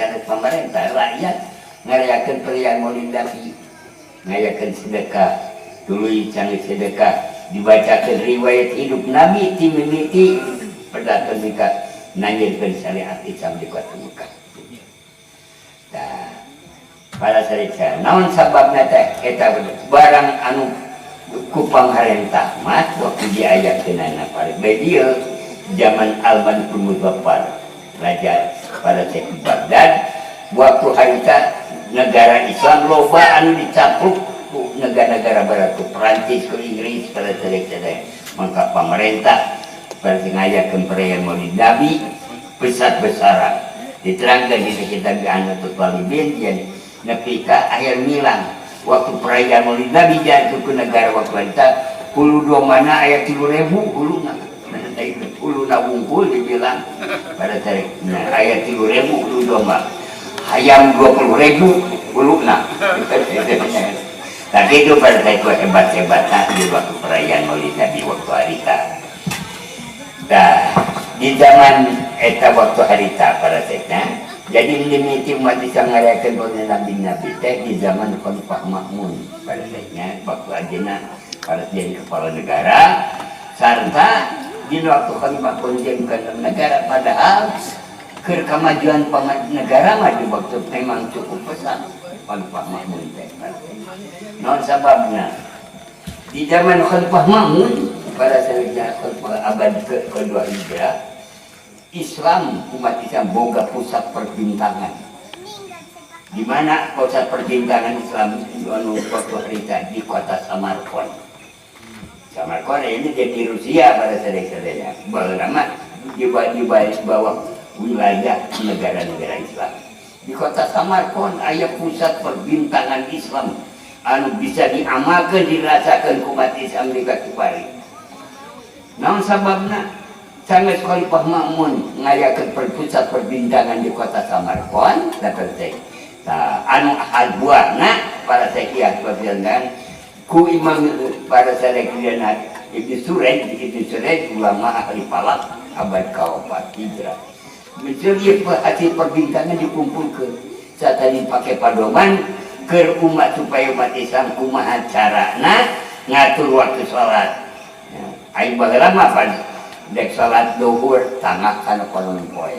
Sanes pemerintah, rakyat ngarayakeun perayaan Maulid Nabi, ngayakeun sedekah, tuluy canggih sedekah, dibacakeun riwayat hidup Nabi ti mimiti pedakeun ka nanjirkeun syariat Islam di kota Mekah. Tah, para sarika, naon sababna teh eta barang anu ku pamarentah mah waktu diayakeunana pare bae dieu zaman Al-Malikul Muzaffar, raja pada teh di Baghdad. Waktu harita negara Islam loba anu dicapluk ku negara-negara barat, ku Perancis, ku Inggris, pada sadaya. Maka pemerintah pada ngayakeun perayaan Maulid Nabi besar-besaran. Diterangkan di kitab I'anatul Talibin yang nepi ka akhir milang waktu perayaan Maulid Nabi jadi ke negara waktu harita hulu dua mana aya 3000 huluna, huluna wungkul dibilang pada tarik. Nah, aya 3000 hulu domba, hayam 20.000 huluna. Tapi itu pada saat itu hebat-hebatnya di waktu perayaan Maulid Nabi waktu harita. Nah, di zaman eta waktu harita pada saatnya, jadi mimiti umat Islam ngarayakeun Maulid Nabi Nabi teh di zaman Khalifah Makmun pada saatnya, waktu ajeuna pada jadi kepala negara, sarta di waktu Khalifah pun jadi kepala negara. Padahal keur kemajuan negara mah di waktu memang cukup pesat Khalifah Makmun teh. Naon sababna? Di zaman Khalifah Makmun pada saatnya Khalifah abad kedua Hijrah, Islam, umat Islam boga pusat perbintangan. Di mana pusat perbintangan Islam anu waktu harita? Di kota Samarkand. Samarkand ini jadi Rusia pada saat-saatnya. Baheula mah di bawah wilayah negara-negara Islam. Di kota Samarkand aya pusat perbintangan Islam anu bisa diamalkan, dirasakan ku umat Islam di Katupari. Naon sababna? Sanggeus Khalifah Makmun ngayakeun pusat perbintangan di kota Samarkand, dapat teh. Tah, anu buahna para sakiah perbintangan ku Imam para sadaya Ibnu Suraid, Ibnu Suraid ulama ahli falak abad ke-4 Hijrah. Misalnya hasil perbintangan dikumpulkan saat tadi pakai padoman ke umat supaya umat Islam kumaha carana ngatur waktu sholat. Ya, ayo baheula mah pan dek sholat duhur tangah kana konon poe.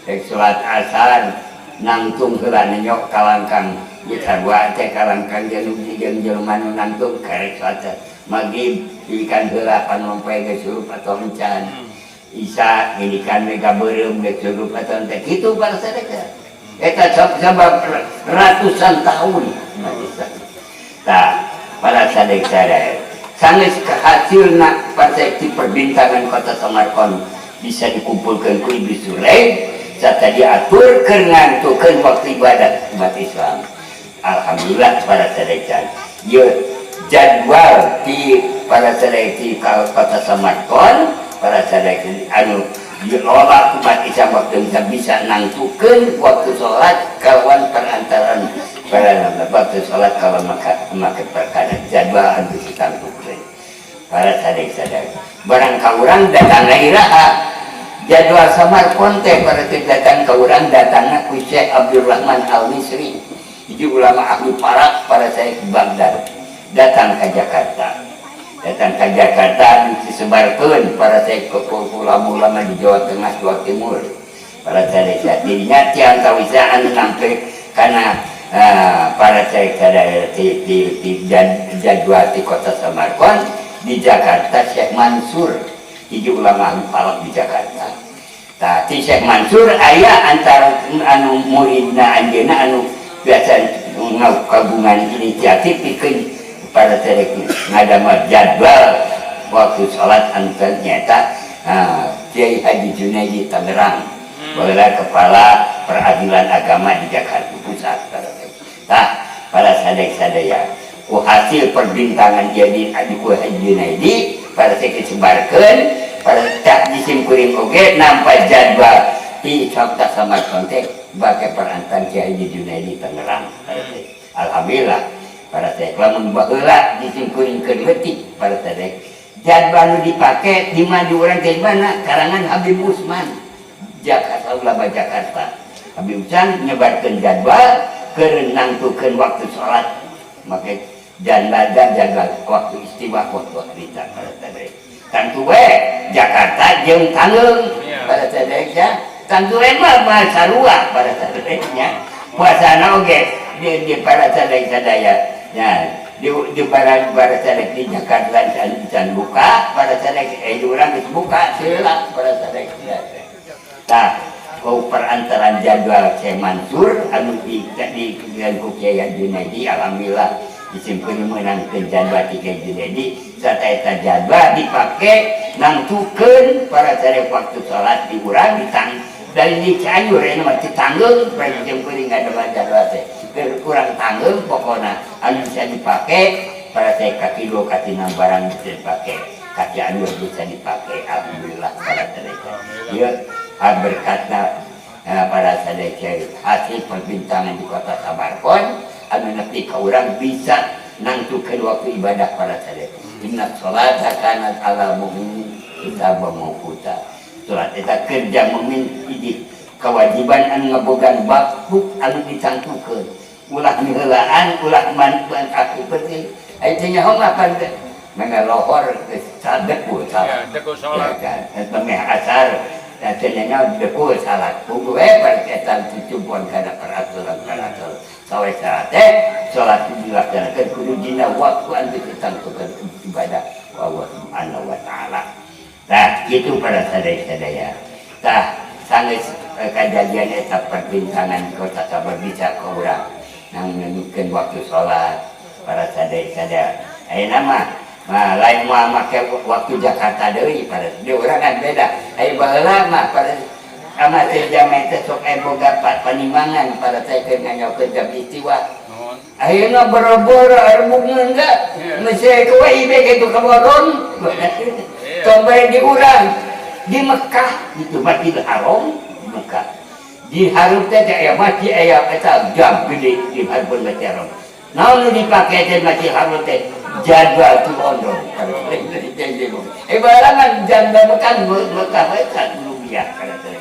Dek sholat asar nangtung heula nenyok kalangkang, ieu sarua teh kalangkang jeung jeung jelema nu nangtung karek sholat maghrib ikan heula panon poe geus surup atau encan. Isya ngidikan mega beureum geus surup atau encan, kitu bangsa teh. Eta sabab ratusan tahun. Tah, para sadek sadaya, sanggeus hasilna persepsi perbintangan kota Samarkand bisa dikumpulkan ku Ibnu Suraid serta diatur keur ngantukeun waktu ibadat umat Islam. Alhamdulillah, para sadek, ieu jadwal di para sadek di kota Samarkand, para sadek, anu diolah umat Islam waktu bisa bisa nangtukeun waktu sholat kawan perantaran para waktu sholat kalau maka perkara jadwal anu ditangtukeun. Para sadek sadek, barang ka urang datang iraha jadwal Samarkand teh para teh datang ka urang, datangna ku Syekh Abdurrahman Al-Misri, hiji ulama ahli falak para saya Baghdad, datang ke Jakarta, datang ke Jakarta disebarkan para saya ke ulama-ulama di Jawa Tengah, Jawa Timur. Para saya dirinya tiang tawisa anu sampai karena para saya di jadwal di kota Samarkand di Jakarta, Syekh Mansur, hiji ulama ahli falak di Jakarta. Tah, ti Syekh Mansur aya antara anu muridna anjeunna anu biasa kagungan inisiatif pikeun pada saya ngadamel jadwal waktu sholat anu ternyata Kiai Haji Junaidi Tangerang, baheula kepala peradilan agama di Jakarta Pusat. Tah, para sadek sadaya, ku hasil perbintangan jadi ku Haji Junaidi pada saya disebarkan pada tak disimkuring oge nampak jadwal di Sabta Samarkand teh bagai perantan Kiai Haji Junaidi Tangerang. Alhamdulillah, para saya, lamun baheula disimkuring keur leutik, para sadek, jadwal nu dipake di mana di urang teh mana karangan Habib Usman Jakarta, ulama Jakarta. Habib Usang nyebarkeun jadwal keur nangtukeun waktu salat make jadwal jadwal waktu istiwa waktu harita para sadaya. Tangtu we Jakarta jeung Tanggeung para sadaya ya. Tangtu we mah mah sarua para sadaya nya. Puasana oge di para sadaya sadaya nya. Di para para sadaya di Jakarta can buka para sadaya, urang geus buka heula para sadaya. Tah, ku perantaran jadwal Syekh Mansur anu di ku Kiai Junaidi, alhamdulillah disimpen meunangkeun jadwal ti Kiai Junaidi sarta eta jadwal dipake nangtukeun para sadaya waktu salat di urang ditang dari di Cianjur ini mah di Tanggeung pada jeung kuring ada jadwal teh keur kurang Tanggeung. Pokona anu bisa dipake para sadaya kaki dua katina barang bisa dipake ka Cianjur bisa dipake, alhamdulillah para sadaya. Ieu berkatna para sadaya hasil perbincangan di kota Samarkand anu nepi ka urang bisa nangtukeun waktu ibadah para sadaya. Inna sholata kanat ala mu'minin kitaban mawquta. Salat eta kerja mukmin hiji kewajiban anu ngabogaan waktu anu ditangtukeun, ulah miheulaan, ulah manfaat aku penting aya teh nyaho mah pan mangga lohor geus sadeku salat. Ya, deku salat. Ya kan eta meh asar dan cenah deku salat puguh we pada eta tujuan kana peraturan-peraturan sawe salat teh salat dilaksanakeun kudu dina waktu anu ditangtukeun ibadah Allah Subhanahu wa taala. Tah, kitu para sadaya-sadaya. Tah, sanggeus kajadian eta perbincangan kota sabar bisa ka urang nang nentukeun waktu salat para sadaya-sadaya. Ayeuna mah mah lain moal make waktu Jakarta deui para di urang kan beda. Aya baheula mah para ama teh jam teh sok aya boga panimbangan para teh keur nganyakeun jam istiwa. Nuhun. Ayeuna boro-boro rebungan enggak. Mesti kowe ibe gitu kaboron. Sampai di urang di Mekah itu Masjidil Haram di Mekah. Di hareup teh aya masjid aya eta jam gede di hareupeun Masjid Haram. Naon nu dipake teh Masjid Haram teh jadwal tu londong. Barangan jam Mekah Mekah we kan rupiah kada teh.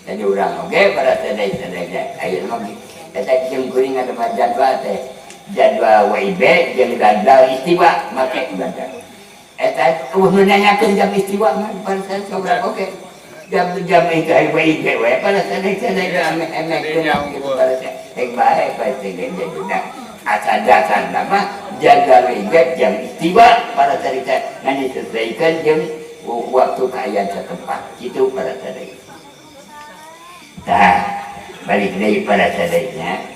Jadi urang oge pada sadaya-sadaya ayeuna mah eta jeung kuring ada mah jadwal teh jadwal WIB jeung jadwal istiwa make ibadah. Eta eueuh nu nanyakeun jam istiwa mah pada saya sobrak oge. Jam-jam itu aya WIB we pada sadaya-sadaya ame-ame gitu pada saya. Ek bae bae teh jadi nah asal dasar mah jadwal WIB jam istiwa pada cerita ngan disesuaikan jeung waktu keayaan setempat gitu pada sadaya. Tah, balik deui pada sadayanya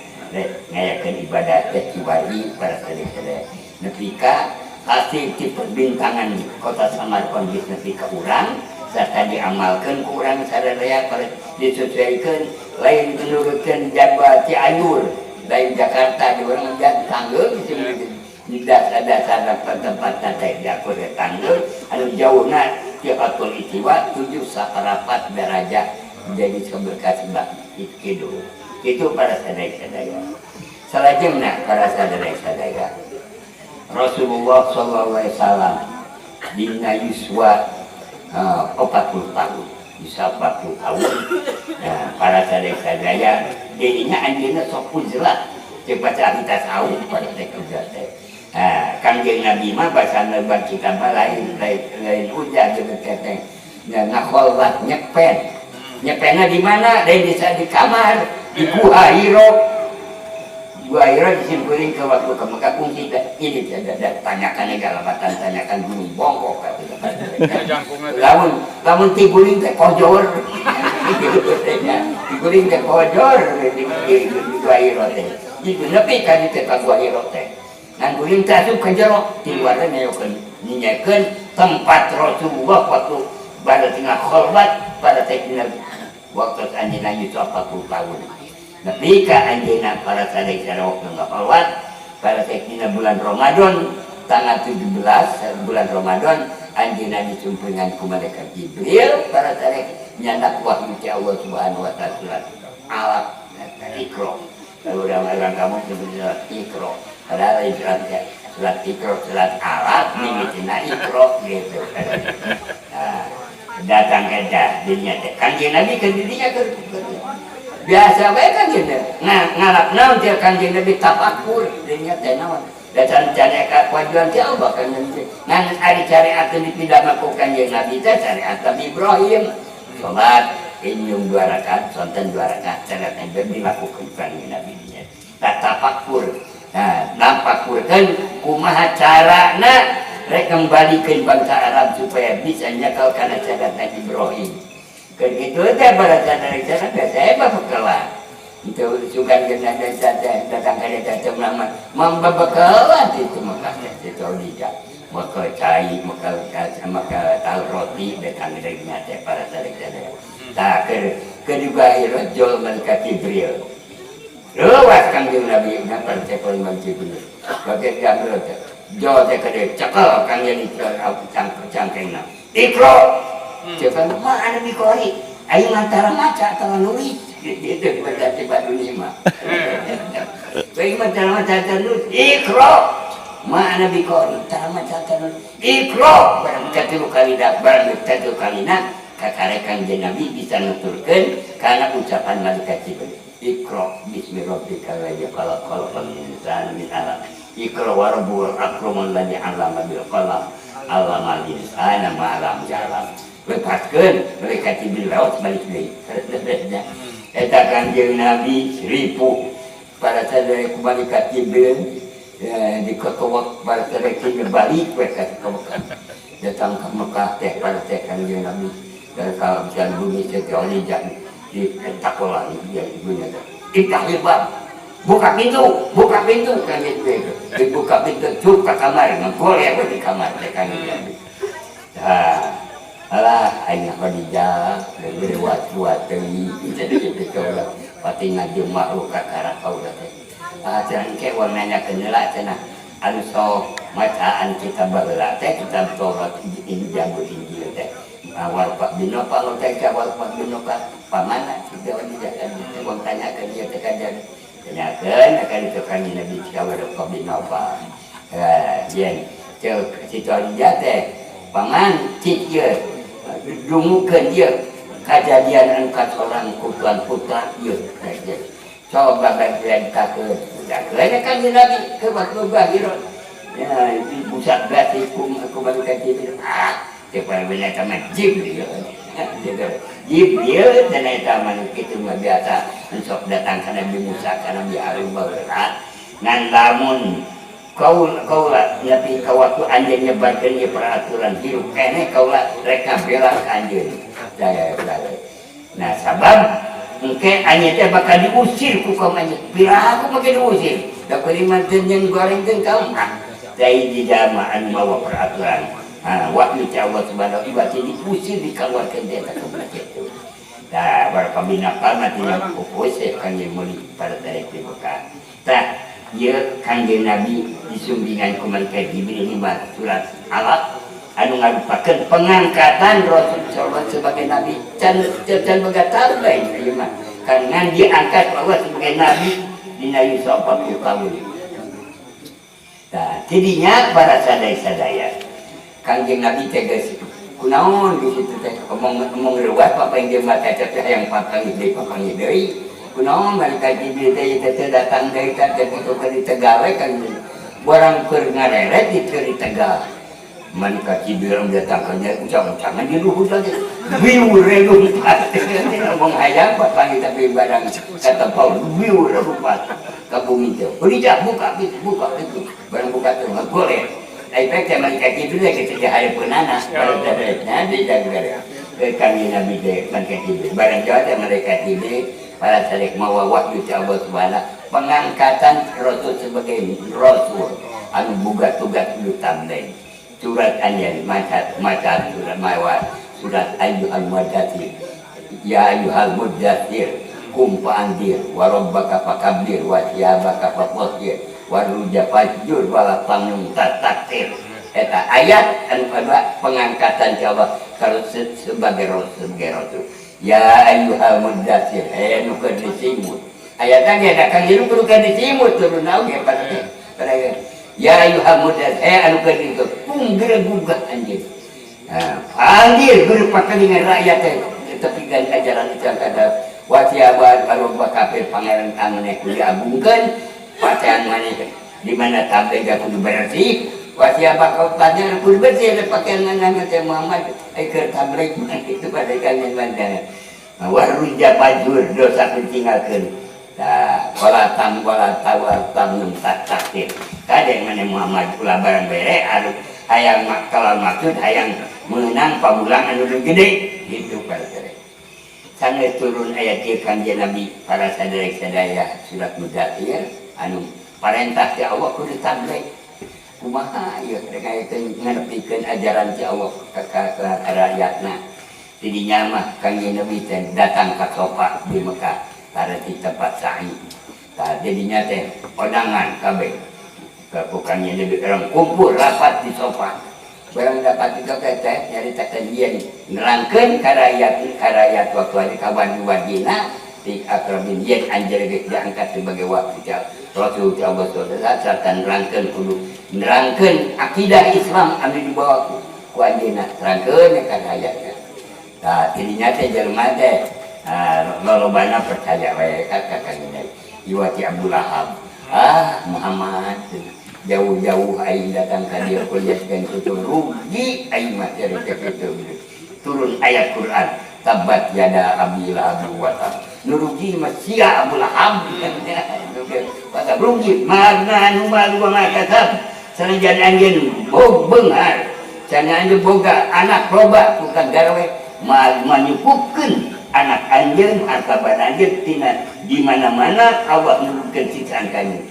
ngayakeun ibadah teh kiwari pada sadaya-sadaya. Nepi ka hasil ti perbintangan kota Samarkand geus nepi ka urang serta diamalkeun ku urang sadaya pada disesuaikan lain menurutkeun jadwal Cianjur lain Jakarta di urang jam Tanggeung di dasar-dasar tempat teh diakur Tanggeung anu jauhna ti Hatul Istiwa 7 saparapat derajat menjadi seberkat sebelah kidul. Itu para sadaya-sadaya. Salajengna para sadaya-sadaya Rasulullah sallallahu alaihi wasallam dina yuswa 40 tahun, bisa 40 tahun. Nah, para sadaya-sadaya dirinya anjeunna sok uzlah ceuk baca kita tahu pada teh uzlah teh. Nah, Kangjeng Nabi mah bahasa lebar kita mah lain lain lain uzlah jeung teh teh. Nya ngakholwat nyepen. Nyepenna di mana? Lain bisa di kamar, di Gua Hiro. Gua Hiro disimpuling ke waktu ke Mekah kungsi dah. Ini tidak ada tanyakan galapatan tanyakan gunung bongkok kata. Jangkungna teh. Lamun lamun tiguling teh kojor. Tiguling teh kojor di Gua Hiro teh. Itu nepi ka dieu teh ka Gua Hiro teh. Ngan guling teh asup ka jero di luarna nyayokeun ninyakeun tempat Rasulullah waktu pada tengah kholwat pada teh dina waktu anjeunna Yusuf 40 tahun. Nepi ka anjeunna para sadaya waktu ngakholwat pada teh dina bulan Ramadan tanggal 17 bulan Ramadan anjeunna disumpingan ku malaikat Jibril para sadaya nyandak wahyu ti Allah Subhanahu wa taala surat Alaq Iqra. Lalu orang kamu sebut surat Iqra. Padahal surat surat Iqra surat Alaq mimitina Iqra gitu. Nah, datang ke dinya teh Kanjeng Nabi ke dinya ke Biasa bae kan gitu. Nah, ngalap naon teh Kanjeng Nabi tafakur dinya teh naon. Da can can ka kajuan teh Allah Kanjeng Nabi. Ngan ari syariat dipidama ku Kanjeng Nabi teh syariat Nabi Ibrahim. Salat injung 2 rakaat, sonten 2 rakaat, syariat Nabi dilakukan Kanjeng Nabi dinya. Tafakur. Nah, nampakurkeun kumaha carana rek ngembalikeun bangsa Arab supaya bisa nyekel kana syariat Nabi Ibrahim. Kan gitu teh para sadar-sadar biasa mah bekalan. Itu sukan kena datang ke desa teh mah membebekalan itu maka itu tidak maka cai maka maka tahu roti datang dari teh para sadar-sadar. Tah kedua rajul malaikat Jibril. Luas Kangjeng Nabi napa teh paling Jibril. Bagai Jibril teh. Jo teh kade cekel Kangjeng itu cangkengna. Ikro. Cekan ma ana bikori. Aing antara maca atau nulis. Gitu berarti dunia mah. Aing antara maca atau nulis. Ikro. Ma ana bikori. Antara maca atau nulis. Ikro. Barang katilu kali dah barang katilu kalina kakare Kangjeng Nabi bisa nuturkeun kana ucapan malaikat Jibril. Ikro bismi rabbikal ladzi khalaq khalaqal insana min 'alaq. Ikro wa rabbukal akramul ladzi 'allama bil qalam. 'Allamal insana ma lam ya'lam. Lepaskeun malaikat Jibril laut balik deui. Eta Kangjeng Nabi ripuh para sadaya ku malaikat Jibril di kekewak para sadaya kini balik we ka Mekah. Datang ke Mekah teh para teh Kangjeng Nabi dan kalau jalan bumi teh di takola dia ibunya teh. Iftahil bab. Buka pintu kan gitu. Dibuka pintu cuk ke kamar, ngegoleh we di kamar teh Kangjeng Nabi. Tah, alah aing Khadijah gede wat-wat teuing jadi kitu kaula pati ngajemak lu ka kaula teh. Ah cenah engke urang nanyakeun heula cenah anu sok macaan kitab baheula teh kitab Taurat Injil Injil teh. Warqah bin Nawfal teh ka Warqah bin Nawfal pamana si Khadijah kan urang tanyakeun ieu teh kajian. Tanyakeun akan itu Kanjeng Nabi ka Warqah bin Nawfal. Yen ceuk si Khadijah teh paman cik ieu dungukeun ieu kajadian anu kasorang ku tuan putra ieu. Coba bagian kakeun. Udah Kanjeng Nabi ke waktu bahiro. Ya, di pusat berarti ku malaikat Jibril. Ah, cepat benar sama Jibril. Jibril dan eta mah kitu mah biasa sok datang ka Nabi Musa ka Nabi Harun baheula. Ngan lamun kaula nepi ka waktu anjeun nyebarkeun ieu peraturan hirup keneh kaula rek ngabela ka anjeun. Nah, sabab engke anjeun teh bakal diusir ku kaum anjeun. Piraku make diusir. Da kuring mah teu nyeun gorengkeun kaum. Ah, dai di jalma anu mawa peraturan. Ah, wahyu ti Allah Subhanahu wa taala diusir dikeluarkeun ti eta ka kitu. Tah, Warqah bin Nawfal mah tina pupus Kangjeng meuli pada tarik di Mekah. Tah, ieu Kangjeng Nabi disumbingan ku malaikat Jibril ini mah surat Alaq anu ngarupakeun pengangkatan Rasul sallallahu sebagai nabi. Can can boga tabeng ieu mah. Karena diangkat Allah sebagai nabi dina Yusuf 40 tahun. Tah, tidinya para sadaya-sadaya Kangjeng Nabi teh geus kunaon di situ teh omong-omong reuas papanggih mata teh hayang papanggih deui papanggih deui. Kunaon malaikat Jibril teh teh datang deui teh teh ke di Tegal we kan barang keur ngareret di teu di Tegal. Malaikat Jibril datang ka nya ucang-ucangan di luhur lagi. Biur lompat. Ngomong hayang papanggih tapi barang katempel biur lompat ka bumi teh. Khadijah buka pintu, buka pintu. Barang buka teh ngagoleh. Ai teh malaikat Jibril lagi teh hareupeunana. Barang teh Nabi jaga. Ke Kangjeng Nabi teh malaikat Jibril. Barang jauh teh malaikat Jibril para salik mawa wahyu ti Allah Subhanahu pengangkatan Rasul sebagai Rasul anu boga tugas kudu tabligh. Surat anjeun maca maca surat mawa surat ayyuhal mudaththir. Ya ayyuhal mudaththir qum fa'anzir wa rabbaka fakabbir wa thiyabaka fatahhir wa rujza fahjur wa la tamnun tastaktsir. Eta ayat anu kadua pengangkatan ti Allah kalau sebagai rasul, sebagai rasul. Ya ayyuhal mudaththir, nu keur disimut. Ayatna ge da Kang Jiru kudu keur disimut turun oge pada ya ayyuhal mudaththir, anu keur disimut, pung gugah anjeun. Nah, panggil guru pakalingan rakyat teh tapi gan ajaran itu yang kada Wasiabat baru kafir pangeran tangannya kudu diagungkeun, pakaian maneh di mana tabligh kudu bersih. Wasiabat kau tanya kudu bersih ada pakaian mana teh Muhammad ai keur tabligh itu pada kanjeng bandana. Warujza fahjur, dosa kudu tinggalkeun. Nah, wala tam wala tawal tam takdir. Kade mana Muhammad ulah barang bere anu hayang kalau maksud hayang menang pamulang anu gede gitu para sadaya. Sanggeus turun ayat ieu Kangjeng Nabi para saderek sadaya, surat Mudatsir anu parentah ti Allah kudu tabligh. Kumaha ieu rek ngayakeun ngarepikeun ajaran ti Allah ka rakyatna. Tidinya mah Kangjeng Nabi teh datang ka Sofa di Mekah pada di tempat sa'i. Tah jadinya teh kondangan kabeh. Ku Kangjeng Nabi orang kumpul rapat di sofa. Barang dapat itu teh nyaritakeun yen nerangkeun ka rakyat waktu ari kawan wadina di akrabin yen anjeun geus diangkat sebagai wakil Rasul ti Allah sallallahu alaihi wasallam, serta nerangkeun kudu nerangkeun akidah Islam anu dibawa ku anjeunna, terangkeun ka rakyatna. Tah tidinya teh jelema teh lolobana percaya we ka Kangjeng Nabi. Iwati Abu Lahab, ah Muhammad jauh-jauh aing datang ka dieu kuliah dan itu rugi aing mah cari kitu. Turun ayat Quran tabat yada abi lahab wa tab, nu rugi mah sia Abu Lahab, pada rugi magna nu malu wa kasab, sanajan anjeun bog beunghar, sanajan anjeun boga anak loba, tukang gawe manyukupkeun anak anjeun, harta banda anjeun tina di mana-mana Allah nurunkeun siksaan ka anjeun.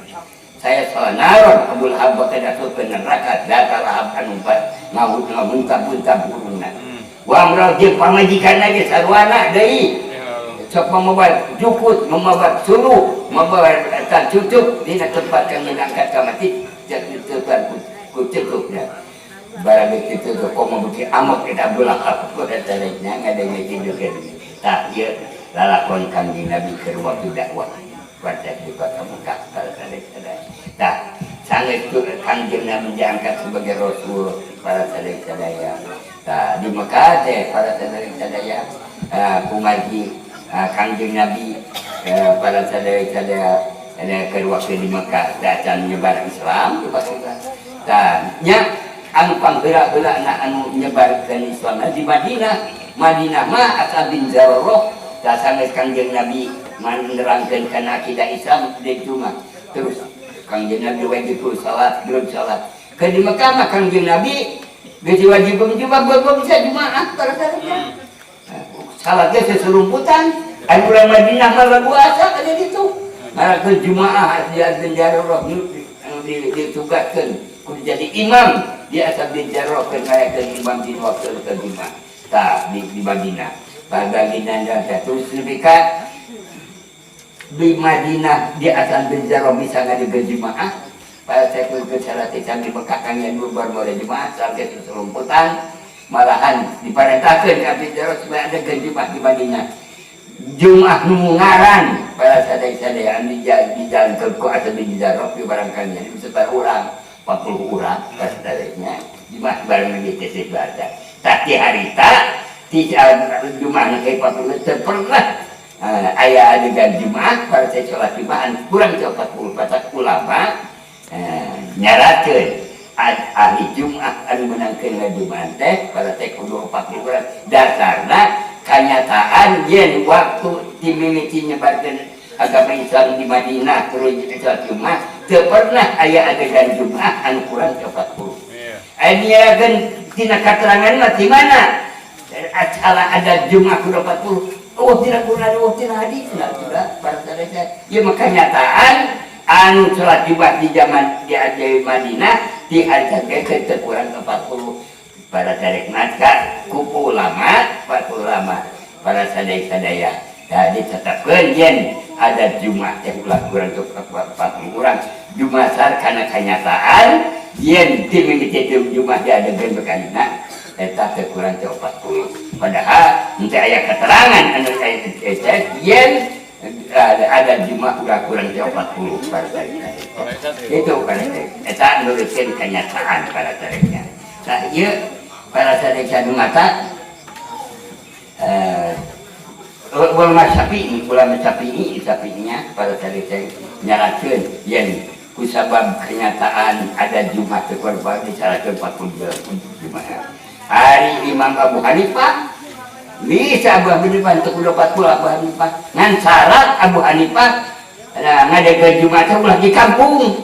Saya salah naron Abu Lahab bakal asup ke neraka data Lahab anu ngawut ngamuntah-muntah burungna. Wa amral jeung pamajikan ge sarwana deui. Sok mamabar jukut, mamabar suluh, mamabar eta cucuk dina tempat kang diangkat ka mati tempat ku cukupna. Barang kitu tuh komo beuki amok eta Abu Lahab ku eta nya ngadenge kitu kan. Tah ieu lalakon Kangjeng Nabi keur waktu dakwah pada di kota Mekah para sadaya. Tah sanggeus Kangjeng Nabi diangkat sebagai rasul para sadaya. Tah di Mekah teh para sadaya kumargi Kangjeng Nabi para sadaya keur waktu di Mekah teh nyebar Islam di Mekah. Tah nya anu pangheula-heulana anu nyebarkeun Islam di Madinah. Madinah mah As'ad bin Zararah. Tah sanggeus Kangjeng Nabi menerangkeun kana akidah Islam di cuma terus Kangjeng Nabi wajib salat, belum salat. Ke di Mekah mah Kangjeng Nabi geus wajib juga belum bisa jumaah para sadaya. Salat ge seserumputan. Anu urang Madinah mah lagu asa ada ditu. Malah ke jumaah di bin Jarrah ditugaskeun kudu jadi imam di As'ad bin Jarrah keur ngayakeun imam di waktu ke jumaah. Tah di Madinah. Madinah dan terus lebih ka di Madinah di As'ad bin Jarrah bisa ngadegeun jumaah. Pada saya ke salat di Mekah kang yang bubar mulai jumaah sampai seserumputan, malahan diperintahkan ke Abi Jarrah supaya ada jumaah di Madinah. Jumaah nu ngaran pada sadaya-sadaya anu dijalankeun ku As'ad bin Jarrah di barangkali jadi sebar urang 40 urang pada sadayanya jumaah bareng lagi teh baca. Tapi harita ti jumaah nu 40 teu pernah aya adegan jumaah pada saya sholat jumaah kurang 40. Patak ulama nyarakeun ahli Jumat anu menangkeun Jumat teh pada teh kudu 40 urang, dasarna kanyataan yen waktu dimimiti nyebarkeun agama Islam di Madinah terus sholat Jumat teu pernah aya adegan Jumat anu kurang 40. Aya nyarakeun tina katerangan mah di mana acara ada Jumat kudu 40. Oh tidak kurang, oh tidak hadis enggak sudah para sadaya ya. Maka kenyataan anu sholat Jumat di zaman di Madinah di hari teu kurang 40 para tarik maka kupu ulama, 40 ulama para sadaya-sadaya. Jadi tetapkeun yen ada Jumat teh ulah kurang 40 urang dumasar kana kenyataan yen ti mimiti Jumat diadegeun bekalina eta teu kurang teh 40, padahal henteu aya keterangan anu aya yen ada Jumat ulah kurang teh 40 para sadaya. Itu para eta nurutkeun kenyataan para sadaya. Nah, ieu para sadaya nu mata Ulama Syafi'i, ulama Syafi'i, Syafi'inya pada tadi teh nyarakeun yen kusabab kenyataan ada Jumat teu korban disyaratkeun 40 Jumat. Hari Imam Abu Hanifah bisa Abu Hanifah untuk kudu 40 Abu Hanifah. Ngan syarat Abu Hanifah nah, ngadekeun Jumat teh ulah di kampung.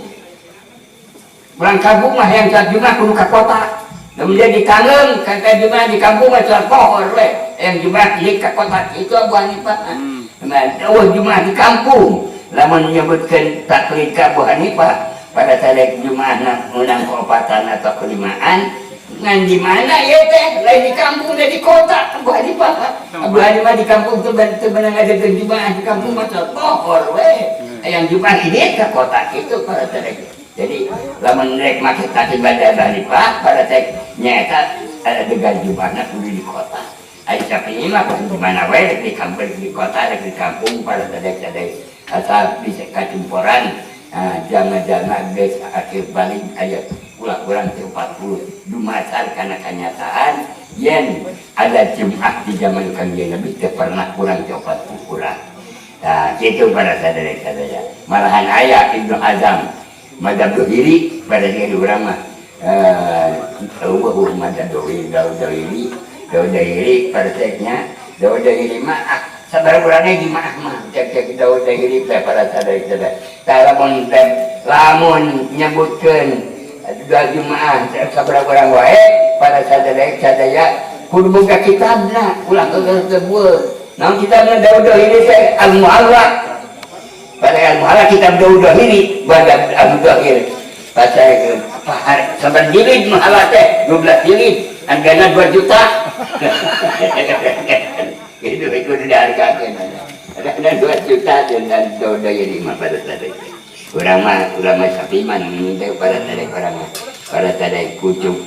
Ulah kampung mah yang saat Jumat kudu ka kota. Lamun dia di Kangeung, ka Jumat di kampung mah salat pohor we. Yang Jumat di ka kota itu Abu Hanifah. Nah, eueuh Jumat di kampung. Lamun menyebutkeun taklid ka Abu Hanifah pada saat Jumat menang keopatan atau kelimaan, ngan di mana ya teh lain di kampung dan di kota Abu Hanifah. Abu Hanifah di kampung tuh teu beunang ada Jumat di kampung mah salat pohor we. Yang Jumat ini ke kota itu pada saat. Jadi lamun rek make taklid pada Abu Hanifah pada teh nyaeta ada degan Jumatna kudu di kota. Ai Syafi'i mah di mana we rek di kampung di kota rek di kampung pada teh asal bisa kacumporan jangan-jangan geus akhir balik aya ulah kurang teh 40 dumasar kana kenyataan yen ada Jumat di zaman Kangjeng Nabi teu pernah kurang teh 40 kurang. Nah, kitu pada sadaya-sadaya. Malahan aya Ibnu Hazm mazhab Dohiri pada dia urang mah eueuh mazhab Dohiri, Daud Dohiri, Daud Dohiri pada tehnya Daud Dohiri mah ah sabar urangnya jemaah mah cek-cek Daud Dohiri teh pada sadaya-sadaya. Tah lamun teh lamun nyebutkeun dua jemaah sabar urang wae pada sadaya-sadaya kudu boga kitabna ulah geus. Naon kitabna Daud Dohiri teh Al-Muhalla. Pada Al-Muhalla kitab Daud Dohiri pada Abu Dohir. Pasal apa sabar jilid Muhalla teh 12 jilid hargana 2 juta. Itu dihargakeun. Ada 2 juta dan Daud Dohiri mah pada sadaya. Urang mah ulama Syafi'i mah teh pada sadaya urang mah pada sadaya kucuk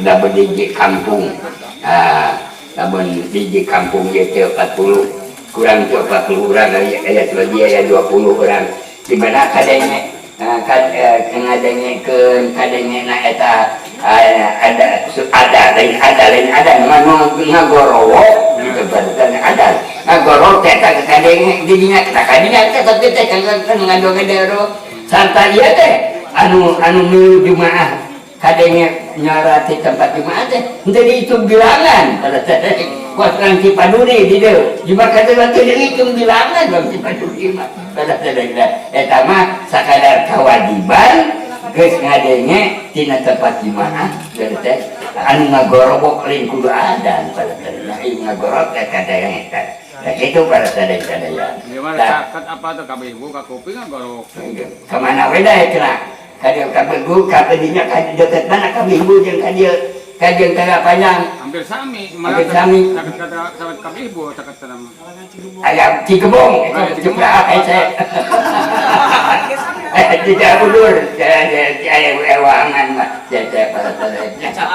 lamun di kampung lamun di kampung ieu teh 40 kurang teh 40 orang aya lagi aya 20 orang di mana kadangnya ngadengekeun kadangnya na eta ada lain ada lain ada ngagorowo gitu barusan ada ngagorowo teh eta kadenge di dinya kita kadinya teh tapi teh kan kan ngado-ngadero sarta ieu teh anu anu milu jumaah kadenge nyara di tempat jumaah teh henteu dihitung bilangan pada teh kuat orang Cipaduri di dieu jumaah kata teu dihitung bilangan bang Cipaduri mah pada teh eta mah sakadar kewajiban geus ngadenge tina tempat jumaah dari teh anu ngagorobok lain kudu adan pada teh ieu ngagorok teh kadenge eta. Nah kitu pada sadaya-sadaya. Gimana caket apa tuh kabeh ibu ka kuping ngagorok. Kemana we da cenah ka dieu ka begu ka dinya ka deket mana ka ibu jeung ka dieu ka jeung ka panjang. Hampir sami. Hampir sami. Caket kata caket kabeh ibu caket nama. Aya Cigebong itu juga hese. Tidak ulur, aya ewangan mah saya pada sadaya. Saya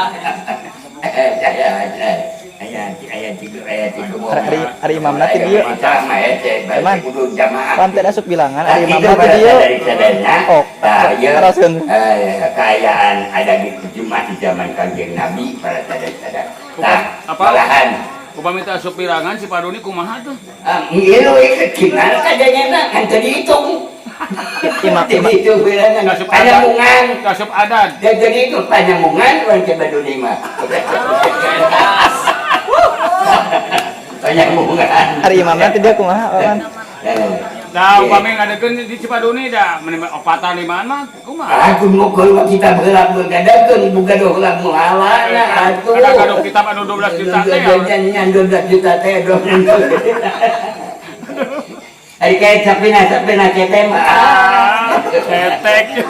aya aya aya Cigebong. Ari ari imamna ti dieu. Sama hese Eman. kudu jamaah. Pan teh asup bilangan Nah, ari itu imamna ti pada dieu. dari sadayana. Oh, Nah, ieu, teraskeun. Keayaan ada di Jumat di zaman Kanjeng Nabi pada sadaya-sadaya. Nah, Apa? malahan Upami teh asup bilangan si Paduni kumaha tuh? Ah, ngilu itu gimana kadangnya kan tadi hitung. Imam Tadi imam hitung bilangan. Asup adan. Panyamungan. Asup adan. Dan jadi itu panyamungan orang Cipaduni mah. Panyamungan. Ari imamna ti dieu kumaha Paman? Nah, upami ngadekeun di Cipaduni da meni opatan limaan mah kumaha? Aku mukul kita bergelap bergadakeun buka dua mualana atuh. Kada gaduh kitab anu 12 juta teh. Jajan 12 juta teh 12 juta. Ari kayak sapina sapina cete mah. Ah, ketek.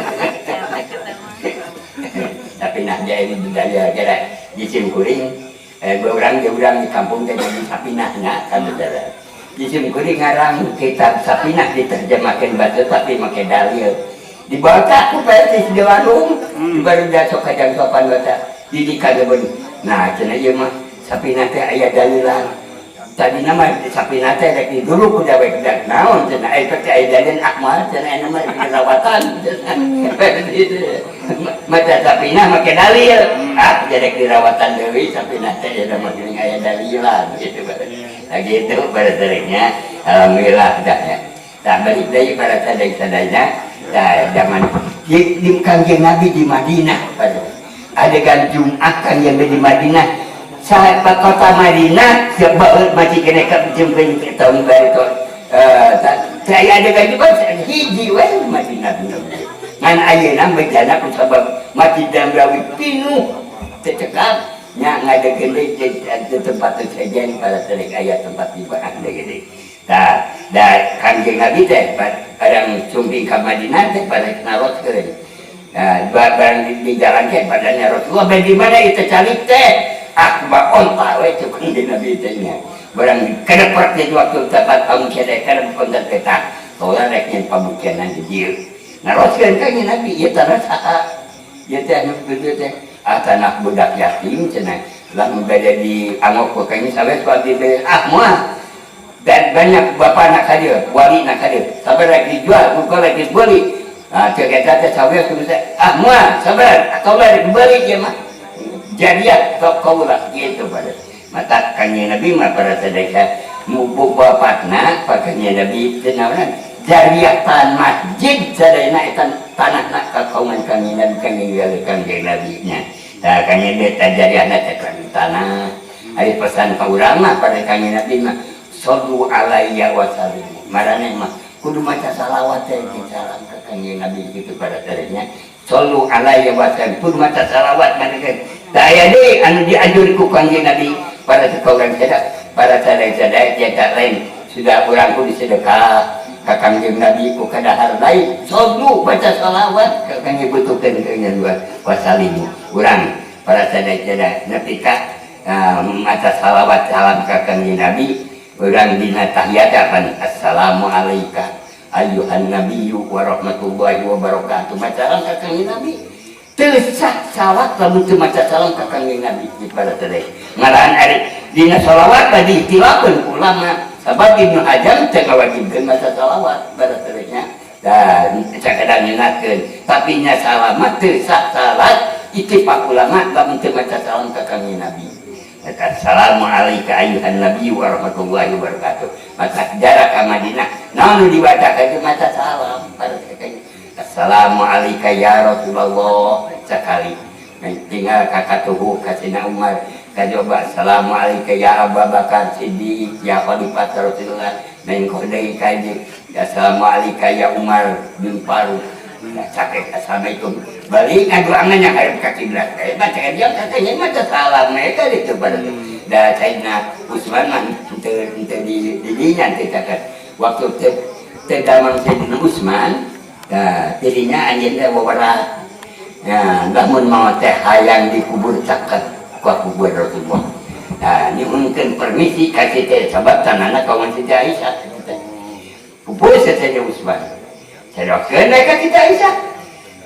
Tapi nah dia ini budaya kira jisim kuring orang dia orang di kampung teh jadi sapinah nya kan saudara. Jisim kuring ngarang kitab sapinah diterjemahkan bahasa tapi make dalil. Dibaca ku persis di warung, baru dah sok kajang sopan baca. Di kageben. Nah, cenah ieu mah sapinah teh aya dalilan. Tadi nama sapinah teh rek dulu ku dawek dak naon cenah aya teh aya dalil akmal cenah aya mah rek rawatan. Maca sapinah make dalil. Ah, jadi dirawatan deui sapinah teh aya mah geuning aya dalilan gitu. Nah, gitu pada seringnya. Alhamdulillah dah ya. Tak balik deui pada sadaya-sadaya. Dah zaman di Kanjeng Nabi di Madinah pada adegan Jumat Kanjeng Nabi di Madinah. Sahabat kota Madinah sebab masih kena ke jumpa tahun baru tu. Saya adegan Jumat hiji we Madinah. Ngan ayeuna bejana ku sabab Masjid Nabawi pinuh tercekap nya ngadekeun deui di tempat sejen pada sering aya tempat ibadah deui. Tah, da Kanjeng Nabi teh kadang sumping ka Madinah teh pada naroskeun. Nah, barang di jalan teh pada Rasulullah di mana itu calik teh? Ah, ba onta we cek Kanjeng Nabi teh nya. Barang kedepet di waktu tempat pamukena kada onta teh tah. Kaula rek nyen pamukianan di dieu. Naroskeun Kanjeng Nabi ieu tanah saha? Ieu teh anu kitu teh. Ah, tanah budak yatim cenah. Lamun bade di angok ku kanjeng sawe ku abdi bade ah moal. Dan banyak bapak nak hadir, wali nak hadir. Sabar lagi dijual, bukan lagi dibeli. Ah, cek eta teh sawe kudu teh. Ah, moal, sabar, atau lagi dibeli ieu mah. Jadiah tok kaula gitu pada. Mata Kanjeng Nabi mah pada sadaya mubu bapatna, pa Kanjeng Nabi teh naonan. Jariah tan masjid sadayana eta tanahna ka kauman Kanjeng Nabi Kanjeng Kanjeng Nabi nya. Tah Kanjeng Nabi teh jariahna teh tanah. Ari pesan ka urang mah pada Kanjeng Nabi mah shollu alayya wa sallimu. Maraneh mah kudu maca salawat teh salam ka Kanjeng Nabi kitu pada tariknya. Shollu alayya wa sallimu kudu maca salawat maraneh. Tah aya deui anu dianjur ku Kanjeng Nabi pada urang sadaya, pada sadaya-sadaya eta lain sudah urang kudu sedekah ka Kanjeng Nabi ku kadahar lain. Shollu baca salawat ka Kanjeng butuhkeun kanjeng wa sallimu. Urang para sadaya-sadaya nepi ka maca salawat salam ka Kanjeng Nabi. Urang dina tahiyat apa? Assalamu alayka ayyuhan nabiyyu wa rahmatullahi wa barakatuh. Maca salam ka Kanjeng Nabi. Teu sah salat lamun teu maca salam ka Kanjeng Nabi di pada teh. Malahan ari dina salawat tadi ihtilafkeun ulama. Sabab Ibnu Hazm teu ngawajibkeun maca salawat pada teh nya. Dan sakadang nyeunatkeun, tapi nya salamat teu sah salat ittifaq ulama lamun teu maca salam ka Kanjeng Nabi. Assalamu alayka ayyuhan nabiyyu wa rahmatullahi wa barakatuh. Maka jarak ka Madinah, naon nu dibaca ka itu maca salam pada katanya. Assalamu alayka ya Rasulullah sekali. Tinggal ka katuhu ka Sayyidina Umar kajoba assalamu alayka ya Abu Bakar Siddiq ya Khalifah Rasulullah. Main deui ka dieu. Assalamu alayka ya Umar bin Faruk. Sakit assalamualaikum. Balik ngadoangan yang hadap ka kiblat. Baca dia katanya maca salam mereka itu pada. Da Sayyidina Utsman mah teu teu di dinya teu caket. Waktu teu teu damang Sayyidina Utsman, da dirinya anjeun teh wawarat. Ya, lamun mau teh hayang dikubur caket ku kubur Rasulullah. Nah, nyuhunkeun permisi ka Siti sabab tanahna kawan Siti Aisyah. Pupus Sayyidina Utsman. Sadokeun ka Siti Aisyah.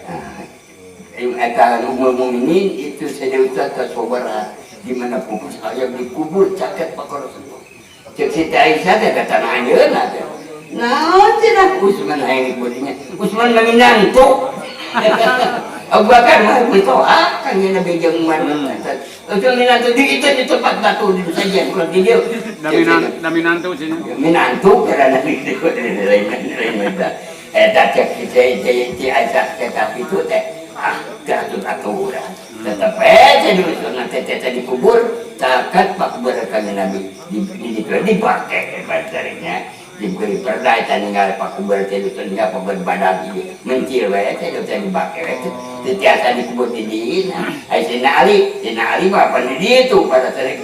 Nah, eta Ummul Mukminin itu Sayyidina Utsman tersobarat di mana pupus hayang dikubur caket pak Rasulullah. Cek Siti Aisyah teh ka tanah anjeunna teh. Naon cenah Utsman hayang dikuburnya. Utsman mah minantu. Abu Bakar mah mintoha kan nya Nabi jeung Umar. Itu minantu di itu di tempat batu di sajian kalau di dieu. Da minantu sih. Minantu karena Nabi itu lain lain lain. Eta cek si Aisyah tetap itu teh ah teu aturan. Tetep teh dulu teh teh dikubur caket pak kubur kanjeng Nabi di di dipake bacarnya diberi perda eta ninggal pak kubur teh itu ninggal pak badag ieu mencil we teh teh dibake we teu tiasa dikubur di dieu. Ai Sayyidina Ali mah pan di dieu tuh pada tarik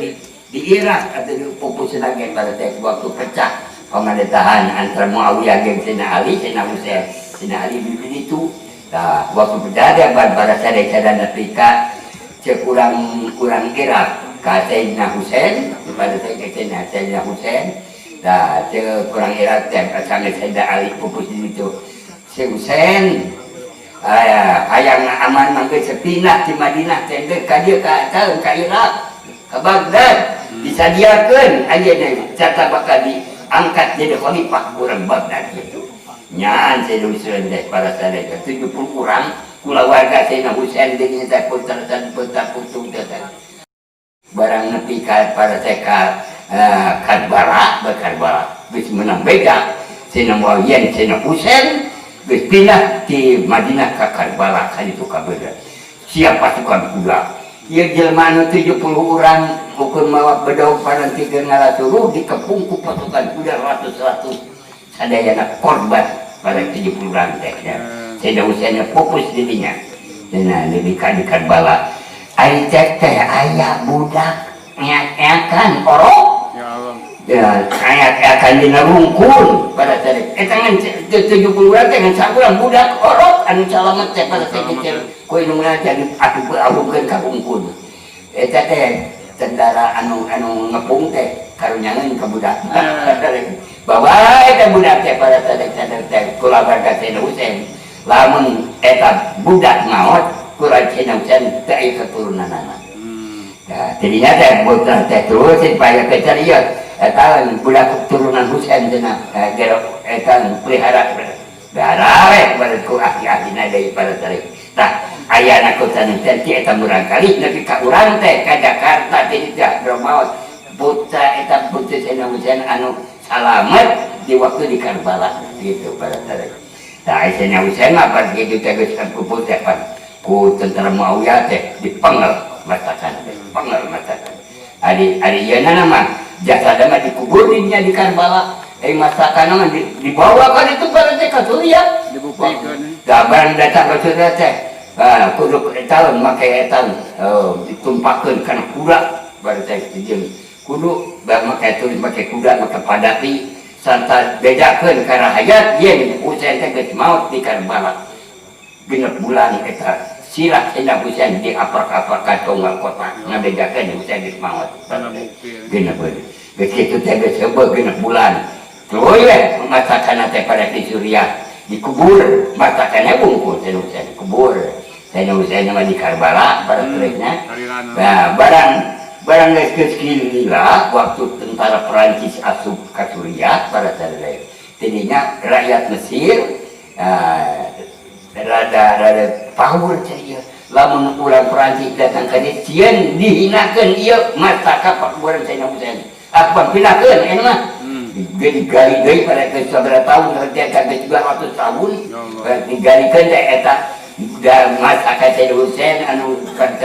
di Irak atau di pupus lagi pada teh waktu pecah pemerintahan antara Muawiyah jeung Sayyidina Ali, Sayyidina Husain, Sayyidina Ali di itu. Nah, waktu pecah ada pada sadaya nepi ka cek urang urang Irak ka Sayyidina Husain, pada Sayyidina Sayyidina Husain. Nah, cek urang Irak teh pasangan Sayyidina Ali pupus di itu. Si Husain aya hayang aman mangke sepindah di Madinah teh ka dieu ka ka Irak ka Baghdad disadiakeun anjeunna carta bakal diangkat jadi khalifah urang Baghdad gitu. Nyaan Sayyidina Husain teh para sadaya 70 orang kulawarga Sayyidina Husain deui teh putra dan putra putu teh. Barang nepi ka para teh ka Karbala, Karbala geus menang beda Sayyidina Muawiyah, Sayyidina Husain geus pindah di Madinah ka Karbala ka ditu kabeula. Siap pasukan kuda. Ieu jelema anu 70 urang ukur mawa bedog paranti keur ngalaturu dikepung ku pasukan kuda ratus-ratus. Sadayana korban pada 70 urang teh nya. Sayyidina Husain fokus di dinya. Cenah di Karbala. Ari cek teh aya budak ngeak-ngeakan orok. Ya Allah. Ya, aya dina rungkun pada tadi. Eta ngan 70 urang teh ngan saurang budak orok anu salamet teh pada teh kecil. Ku indungna jadi atuh alukeun ka rungkun. Eta teh tentara anu anu ngepung teh karunyangeun ka budak. Bawa eta budak teh pada tadi teh kulawarga Sayyidina Husain. Lamun eta budak maot kurang Sayyidina Husain teh aya keturunanana. Nah, jadinya teh budak teh terus supaya kecar ieu eta budak keturunan Husain cenah gero eta pelihara pelihara we pada ku ahli-ahlina deui pada tarik. Tah ayana ku teh ti eta murangkalih nepi ka urang teh ka Jakarta ti teh maot putra eta putri Sayyidina Husain anu salamet di waktu di Karbala gitu pada tarik. Tah Sayyidina Husain mah pas gitu teh geus kumpul teh ku tentara Muawiyah teh dipengel masakan teh pengel masakan. Ari ari ieu mah jasada mah dikubur dinya di Karbala. Masakan mah dibawa kan itu pada teh ka Suriah. Dibuktikan. Da barang datang ke Suriah teh. Ah, kudu eta make eta ditumpakeun kana kuda pada teh jeung kudu make tulis make kuda make padati sarta bedakeun ka rahayat yen Husain teh geus maot di Karbala. 6 bulan eta sirah Sayyidina Husain diaprak-aprak ka tonggal kota ngabedakeun Husain geus maot. 6 bulan. Geus kitu teh geus heubeul 6 bulan. Tuluy we masakan teh pada di Suriah dikubur masakannya bungkul Sayyidina Husain dikubur. Sayyidina Husain mah di Karbala pada terusnya. Nah, barang barang geus gila waktu tentara Perancis asup ka Suriah pada saat tadinya rakyat Mesir rada rada power cai lamun urang Perancis datang ka dieu sieun dihinakeun ieu masaka pakuburan Sayyidina Husain. Aku pindahkeun eta mah. Jadi gali deui pada geus sabaraha tahun eta geus 200 tahun. Digalikeun teh eta da masaka Sayyidina Husain anu kan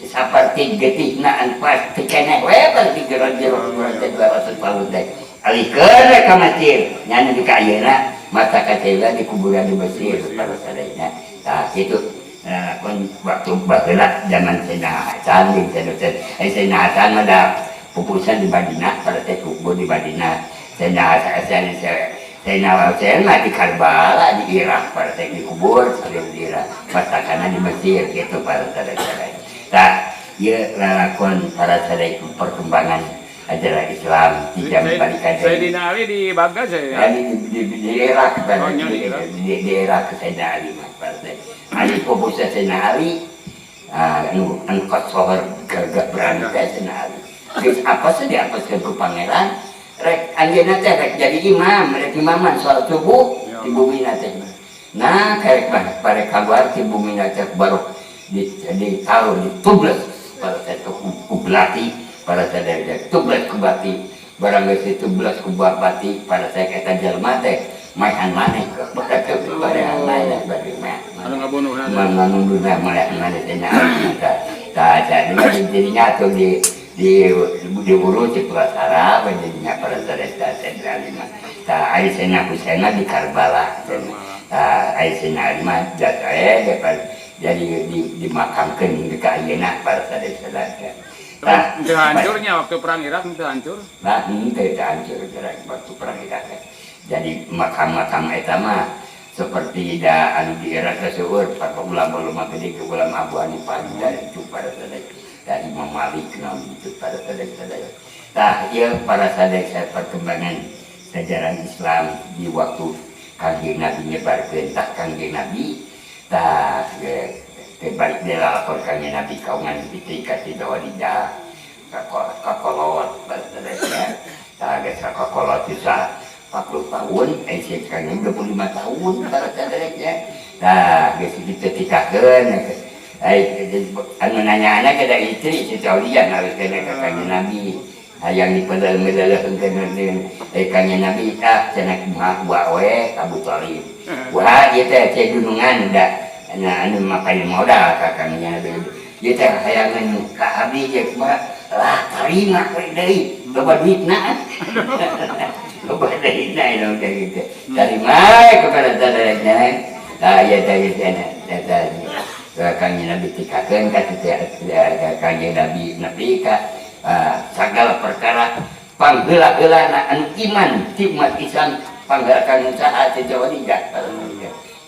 saperti getihna anu pasti keneh we berarti jero-jero urang teh 200 tahun teh. Alihkeun we ka Mesir. Nya nu di ka ayeuna masaka Sayyidina di kuburan di Mesir pada sadayana. Tah kitu. Nah, kon waktu baheula zaman Sayyidina Hasan jeung Sayyidina Hasan mah da pupusan di Madinah pada teh kubur di Madinah. Sayyidina Hasan Sayyidina Husain mah di Karbala di Irak pada teh dikubur di Irak. Masakana di Mesir gitu pada sadayana. Tah ieu lalakon para sadaya perkembangan ajaran Islam di zaman balikan. Sayyidina Ali di Baghdad saya. Di Irak, Oh, nya di Irak. di Irak Sayyidina Ali mah pada Ali pupusan Sayyidina Ali anu anu kasohor gagah berani teh Sayyidina Ali. Geus apa sih diapaskeun ku pangeran rek anjeunna teh rek jadi imam, rek imaman salat subuh di bumi teh. Nah, karek mah pada kaluar di bumi teh baru di tahu ditubles pada teh ku belati pada teh tubles ku bati barang geus ditubles ku bati pada teh eta jelema teh maehan maneh pada teh maehan maneh bari mah. Anu ngabunuhna teh. Manunduna maehan maneh teh nya. Tah jadi jadinya tuh di diurus di Pulasara jadinya pada teh Sayyidina Ali mah. Tah ari Sayyidina Husain mah di Karbala. Tah ari Sayyidina Ali mah jatuh jadi dimakamkeun di ka ayeuna pada sadaya. Tah, Teu hancurnya waktu perang Irak teu hancur. Nah, henteu teu hancur waktu perang Irak. Jadi makam-makam eta mah seperti da anu di Irak teh seueur para ulama-ulama gede ke ulama Abu Hanifah dan itu pada sadaya dari Imam Malik naon itu pada sadaya. Tah, ieu para sadaya perkembangan sejarah Islam di waktu Kangjeng Nabi nyebarkeun tah Kangjeng Nabi tah ke balik dia lapor Kangjeng Nabi kaungan istri ka Siti Khadijah kakolot pada sadaya. Tah geus kakolot bisa 40 tahun, si Kangjeng 25 tahun pada sadaya. Tah geus ditetikakeun anu nanya-nanya kada istri Siti Khadijah harus kena ka Kangjeng Nabi. Hayang dipedel-medel kanjeng Nabi ah cenah kumaha buah we ka Abu Thalib. Wah ieu teh teh gunungan da nah anu makai modal ka kanjeng Nabi. Ieu teh hayangan ka abdi je kumaha lah tarima we deui loba duitna. Loba duitna anu teh kitu. Tarima kepada sadarana. Tah ieu teh ieu teh eta kanjeng Nabi tikakeun ka kanjeng Nabi nepi ka sagala perkara pangheula-heulana anu iman ti umat Islam pangheulakan usaha teh Khadijah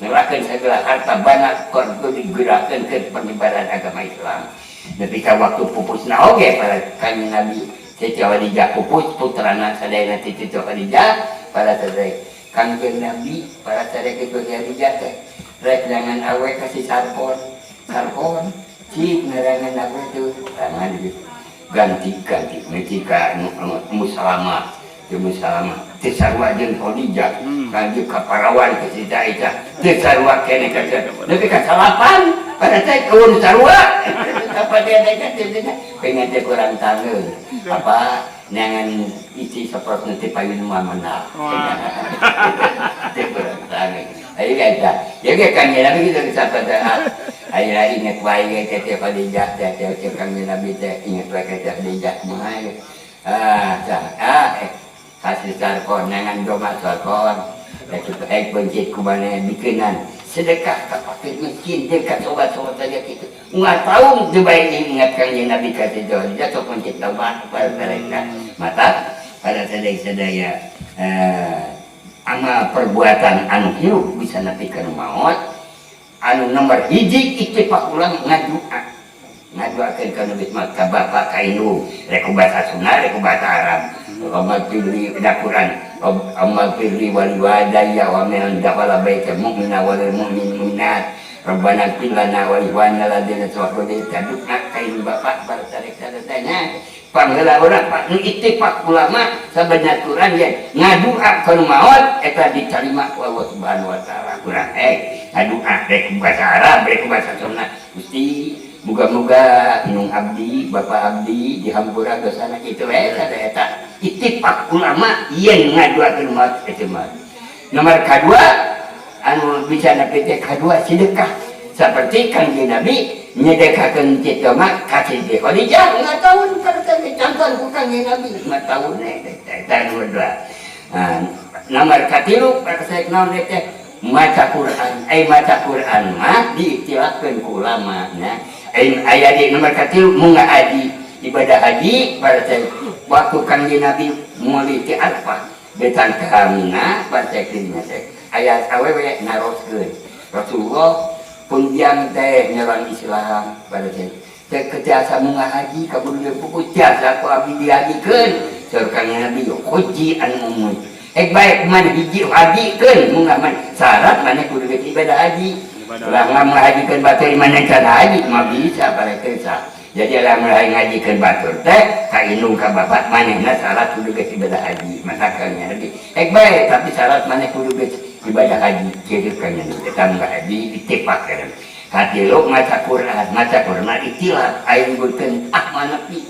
ngerakeun sagala harta bana kudu digerakeun ke penyebaran agama Islam. Nepi ka waktu pupusna oge para kanjeng Nabi Siti Khadijah pupus putrana sadayana Siti Khadijah para sadaya kanjeng Nabi para sadaya Siti Khadijah teh rek jangan awe kasih sarpon sarpon cik nerangan awe tuh tangan gitu ganti-ganti metika musalama teu musalama teu sarua jeung Khadijah kanjeng ka parawan ka Siti Aisyah teu sarua keneh ka nepi ka salapan pada teh eueun sarua apa dia teh pengen teh kurang tangeun apa neangan isi saprot nanti payun mah menang teh kurang tangeun ayo eta ya ge kanjeng Nabi kitu disapa teh ayo inget wae ge teh Khadijah teh teh kanjeng Nabi teh inget wae ka teh Khadijah mah ah ah kasih sarkon neangan domba sarkon eta teh pencit ku maneh bikeunan sedekah ka fakir miskin jeung ka sobat-sobat saja kitu nggak tahu teu bae ingat kanjeng Nabi ka Siti Khadijah sok pencit domba pada mereka mata pada sadaya-sadaya amal perbuatan anu hirup bisa nepi ka nu maot anu nomor hiji ittifaq ulama ngadua ngaduakeun ka Nabi ka bapa ka indung rek ku bahasa Sunda rek ku bahasa Arab Allahumma firli da Quran Allahumma firli wali wadayya wa man dakhala baita mu'mina wal mu'min mu'minat Rabbana ighfir lana wa li ikhwanina alladziina sabaquna bil iman ka indung bapak para tarik sadayana pangheula urang pak nu ittifaq ulama sabenerna Quran ye ngadua ka nu maot eta diterima ku Allah Subhanahu wa taala kurang ngadua rek ku bahasa Arab rek ku bahasa Sunda Gusti muga-muga indung abdi bapak abdi dihampura dosana kitu we eta ittifaq ulama yen ngaduakeun maot eta mah nomor kadua anu bisa nepi teh kadua sedekah seperti kanjeng Nabi nyedekahkeun kitu mah ka Siti Khadijah ngataun karena contoh ku kanjeng Nabi ngataun eta nomor dua. Nomor katilu praktek naon teh maca Quran maca Quran mah diikhtilafkeun ku ulama nya aya di nomor katilu munggah haji ibadah haji pada waktu kanjeng Nabi mulai ti Arfah betang ka Mina pada teh aya awewe naroskeun Rasulullah pun diang teh nyerang Islam pada teh ketiasa munggah haji kaburu pupu tiasa ku abdi dihajikeun saur kanjeng Nabi haji anu umum baik man hiji hajikeun munggah man syarat maneh kudu geus ibadah haji ulah ngahajikeun batur maneh can haji mah bisa pada teh jadi lah mulai ngajikeun batur teh ka indung ka bapak manehna syarat kudu geus ibadah haji maka kanjeng Nabi baik tapi syarat maneh kudu geus ibadah haji kieu kanjeng Nabi eta munggah haji ittifaq kan katilu maca Quran ikhtilaf aya nyebutkeun ah nepi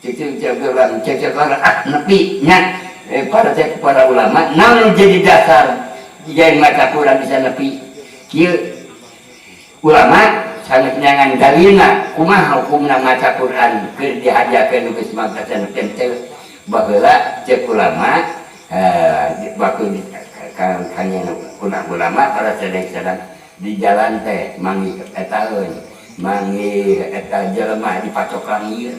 cecek orang cecek orang ah nepi nya para para ulama naon jadi dasar yen maca Quran bisa nepi kieu ulama sangat nyangan dalilna kumaha hukumna maca Quran keur dihajakeun nu geus maca nepi teh baheula cek ulama waktu kanjeng ulama para sedang di jalan teh manggih etaeun manggih eta jelema dipacok langir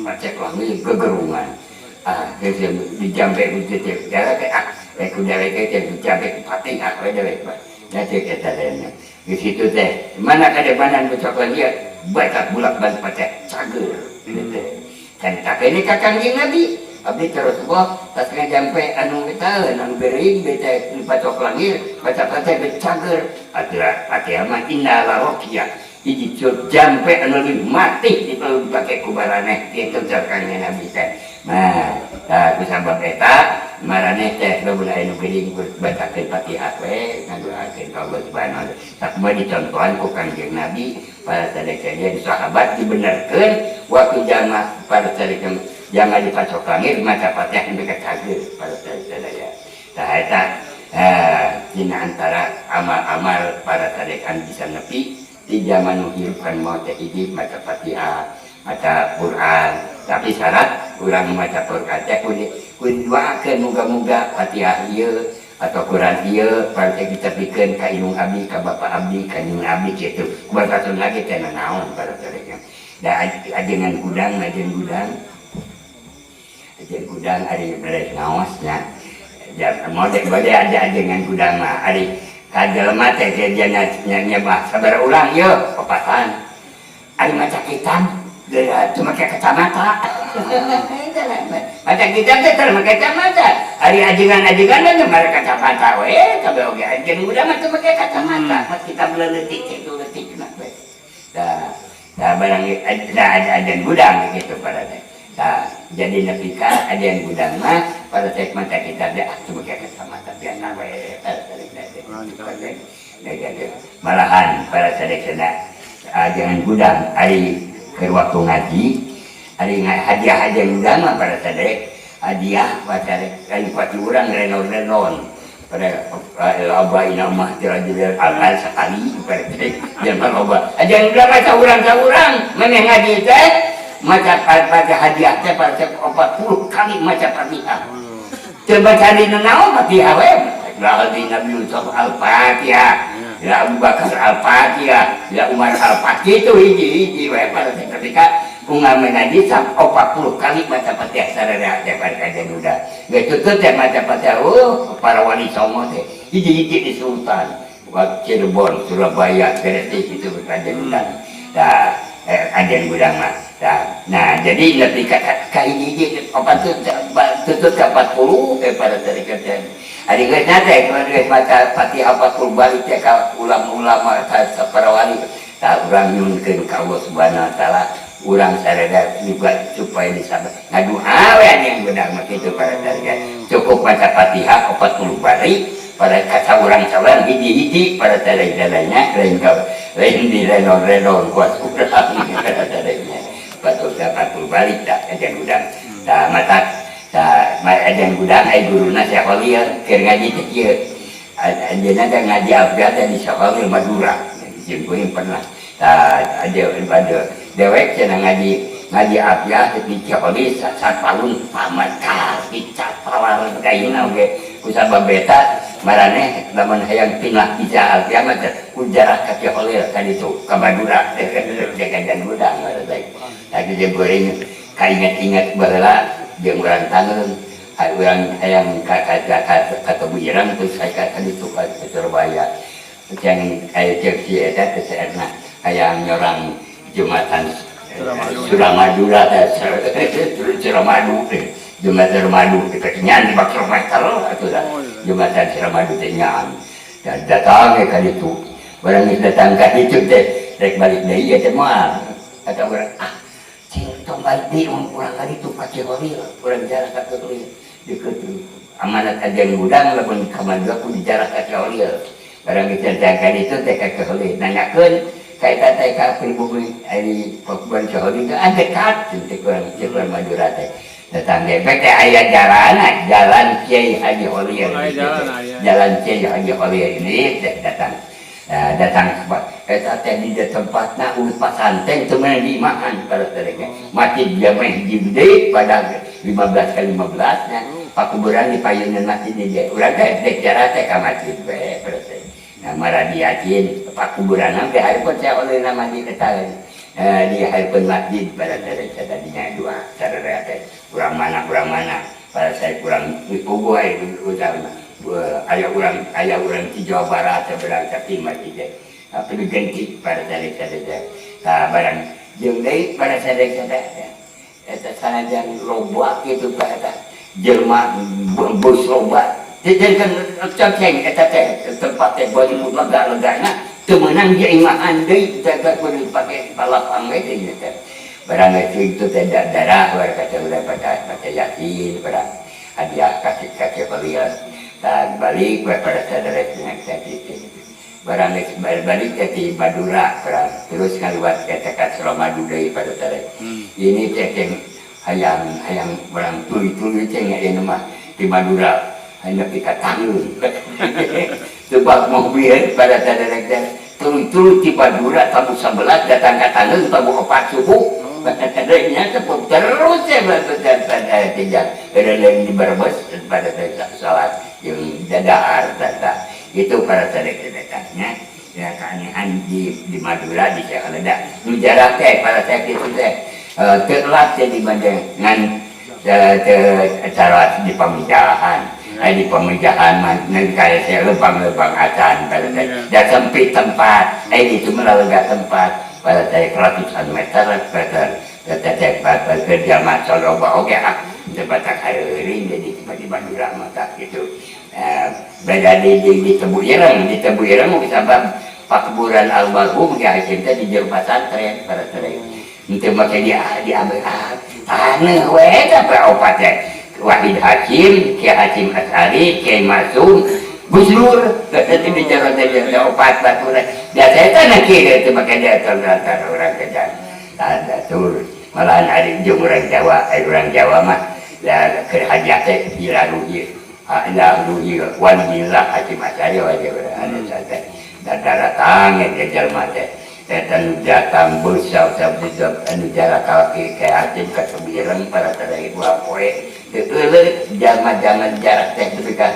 pacek langir gegerungan ah geus dijampe ku teh jalan teh ah rek ku dewek teh dijampe Fatihah we dewek mah nya cek eta teh di situ teh mana kadepanan pacok langir baca bulak-balik pacek cager gitu kan ini ka Kanjeng Nabi abdi terus Rasulullah tas ngajampe anu eta anu bering beta dipacok langir baca Fatihah becager atuh Fatihah mah inna la ruqyah hiji jampe anu leuwih mati dipake ku baraneh kitu kanjeng Nabi teh nah tah ku sabab eta maraneh teh lamun aya nu geuring bacakeun Fatihah we ngadoakeun ka Allah Subhanahu wa taala sakumaha dicontohan ku Kanjeng Nabi para sadaya sahabat dibenerkeun waktu jamaah para sadaya Jangan dipacok langit maca Fatihah sampai ka cager para sadaya. Tah eta dina antara amal-amal para sadekan bisa nepi di zaman nu hirup kan maot teh hiji maca Fatihah, maca Quran. Tapi syarat urang maca Quran teh kudu didoakeun muga-muga Fatihah ieu atau Quran ieu para teh ditepikeun ka indung abdi, ka bapa abdi, ka indung abdi kitu. Kumaha lagi teh naon para sadekan. Da ajengan gudang, ajengan gudang. Ajengan gudang ari beres ngaos nya. Ja modek bade ada ajengan gudang mah ari ka jelema teh dia nya nyebah sabaraha urang ieu opatan. Ari maca kitab geura teu make kacamata. Maca kitab teh teu make kacamata. Ari ajengan-ajengan mah make kacamata we, kabeh oge ajengan gudang mah teu make kacamata. Mas kitab leutik kitu leutik mah we. Da da barang da ada ajen gudang gitu pada teh. Nah, jadi nepi ka ajen gudang mah pada teh maca kitab teh teu make kacamata biasa we. Malahan para sadekna ajengan gudang ari keur waktu ngaji ari hadiah ajengan gudang mah para sadek hadiah para sadek lain pati urang renon-renon pada loba ina mah tirajil akal sekali pada jelema loba ajengan gudang mah saurang-saurang maneh ngaji teh maca pada hadiah teh pada 40 kali maca Fatihah teu baca dina naon Fatihah we. Di Nabi Yusuf Al-Fatihah, ya Abu Bakar Al-Fatihah, ya Umar Al-Fatihah itu hiji-hiji we pada ketika unggal mengaji 40 kali maca Fatihah sararea teh pada kajian udah. Geus tutut teh maca Fatihah, oh para wali songo teh hiji-hiji di Sultan, Cirebon, Surabaya, Gresik itu kajian udah. Dah kajian gudang mah. Nah, jadi lebih ka hiji-hiji opat tutut ka 40 pada tadi. Ari geus na teh geus maca Fatihah 40 balik teh ka ulama-ulama ka para wali. Tah urang nyunkeun ka Allah Subhanahu wa taala, urang sarada juga supaya disabar. Ngadu'a we yang gudang mah kitu para tadi. Cukup maca Fatihah 40 balik pada kaca urang saurang hiji-hiji pada tadi-tadinya lain ka lain di renon-renon kuat urang pada tadinya. 40 balik dah ajan gudang. Tah mata tah ajan gudang ai guruna Syekh Khalil keur ngaji teh kieu. Anjeunna teh ngaji abdi teh di Syekh Khalil Madura. Jeung kuring pernah. Tah aja pada dewek cenah ngaji abdi di Syekh Khalil satahun pamat ka capalar kaina oge kusabab eta maraneh lamun hayang pindah bisa abdi mah teh ku jarah ka Syekh Khalil ka ditu ka Madura jeung ajan gudang teh. Lagi jeung kuring kaingat-ingat baheula jeung urang tangeung urang hayang ka ka Tebu Ireng terus ka ditu ka Surabaya. Jeung aya ceuk si eta teh saerna hayang nyorang jembatan Suramadu teh Suramadu teh jembatan Suramadu teh nyan 5 kilometer atuh dah. Jembatan Suramadu teh nyan. Dan datang ka ditu. Barang geus datang ka ditu teh rek balik deui teh moal. Kata urang cing tong balik deui mun urang ka ditu ka Ciholil, urang jarah ka Ciholil. Deukeut amanat ajen gudang lamun ka Madura kudu jarah ka Ciholil. Barang geus datang ka ditu teh ka Ciholil nanyakeun ka eta teh ka pribumi ari pakuban Ciholil teh dekat teh kurang kurang Madura teh. Datang ge teh aya jalan, jalan Kiai Haji Holil. Jalan Kiai Haji Holil ini teh datang. Nah, datang eta teh di tempatna urut pasantren teu meunang diimahan pada mereka. Masjid jame hiji gede pada 15 kali 15 nya. Pakuburan di payunan masjid di dieu. Urang teh dek jarah teh ka masjid we pada teh. Nah, maradiakeun pakuburan teh hareupeun teh oleh masjid eta. Di hareupeun masjid pada teh tadinya dua sararea teh. Urang mana pada saya kurang puguh aya urang aya urang di Jawa Barat teh berangkat di masjid teh. Tapi diganti pada teh teh. Tah barang jeung deui pada teh teh. Eta sanajan loba kitu ka eta jelema bus loba. Jadi kan cengeng eta teh tempat teh bari lega-legana teu meunang dia imahan deui teh teh kudu pake palapang we teh teh. Barang itu teh darah war kata urang pada yakin pada hadiah kasih kasih beliau. Dan balik pada sadar dengan teh. Barang balik ke di Madura barang terus ngaluat ke Suramadu deui pada sadar. Ini teh Hayang hayang urang tuluy-tuluy teh nya ieu mah di Madura hanya nepi ka Tangeung. Sebab mobil pada saderek teh tuluy-tuluy di Madura tabuh 11 datang ka Tangeung tabuh 4 subuh. Nya tepuk terus ya pada tidak ada lain di Brebes pada salat yang dadar tata itu pada saderek-dereknya ya keanehan di Madura di Syekh nu jarak teh pada saat itu teh telat teh dibanding ngan cara di pamijahan. Ai di pamijahan mah ngan kaya saya lubang-lubang acan pada saya da sempit tempat, ai itu mah lega tempat pada saya ratusan meter meter teh kerja mah loba oge ah teu batak heuring jadi di Madura mah tak gitu. Beda di Tebu Ireng, di Tebu Ireng sabab pakuburan almarhum Ki Hasyim teh di jero pasantren pada sore. Henteu make dia diambil ah taneuh we teh opat teh. Wahid Hasyim, Ki Hasyim Asy'ari, Kiai Masum, Gus Dur, teh di jero teh opat batur. Biasa eta na kieu teh make dia antara urang kerja. Ada tur malahan ari jeung urang Jawa, ari urang Jawa mah da keur hajat teh ila ruhi ila ruhi walillah Hasyim Asy'ari wa ada saja. Dan datang ya jalma teh eta nu datang besar sabda anu jarak kaki ka Hasyim ka Tebireng para tadi dua poe teu euleut jalma-jalma jarak teh nepi ka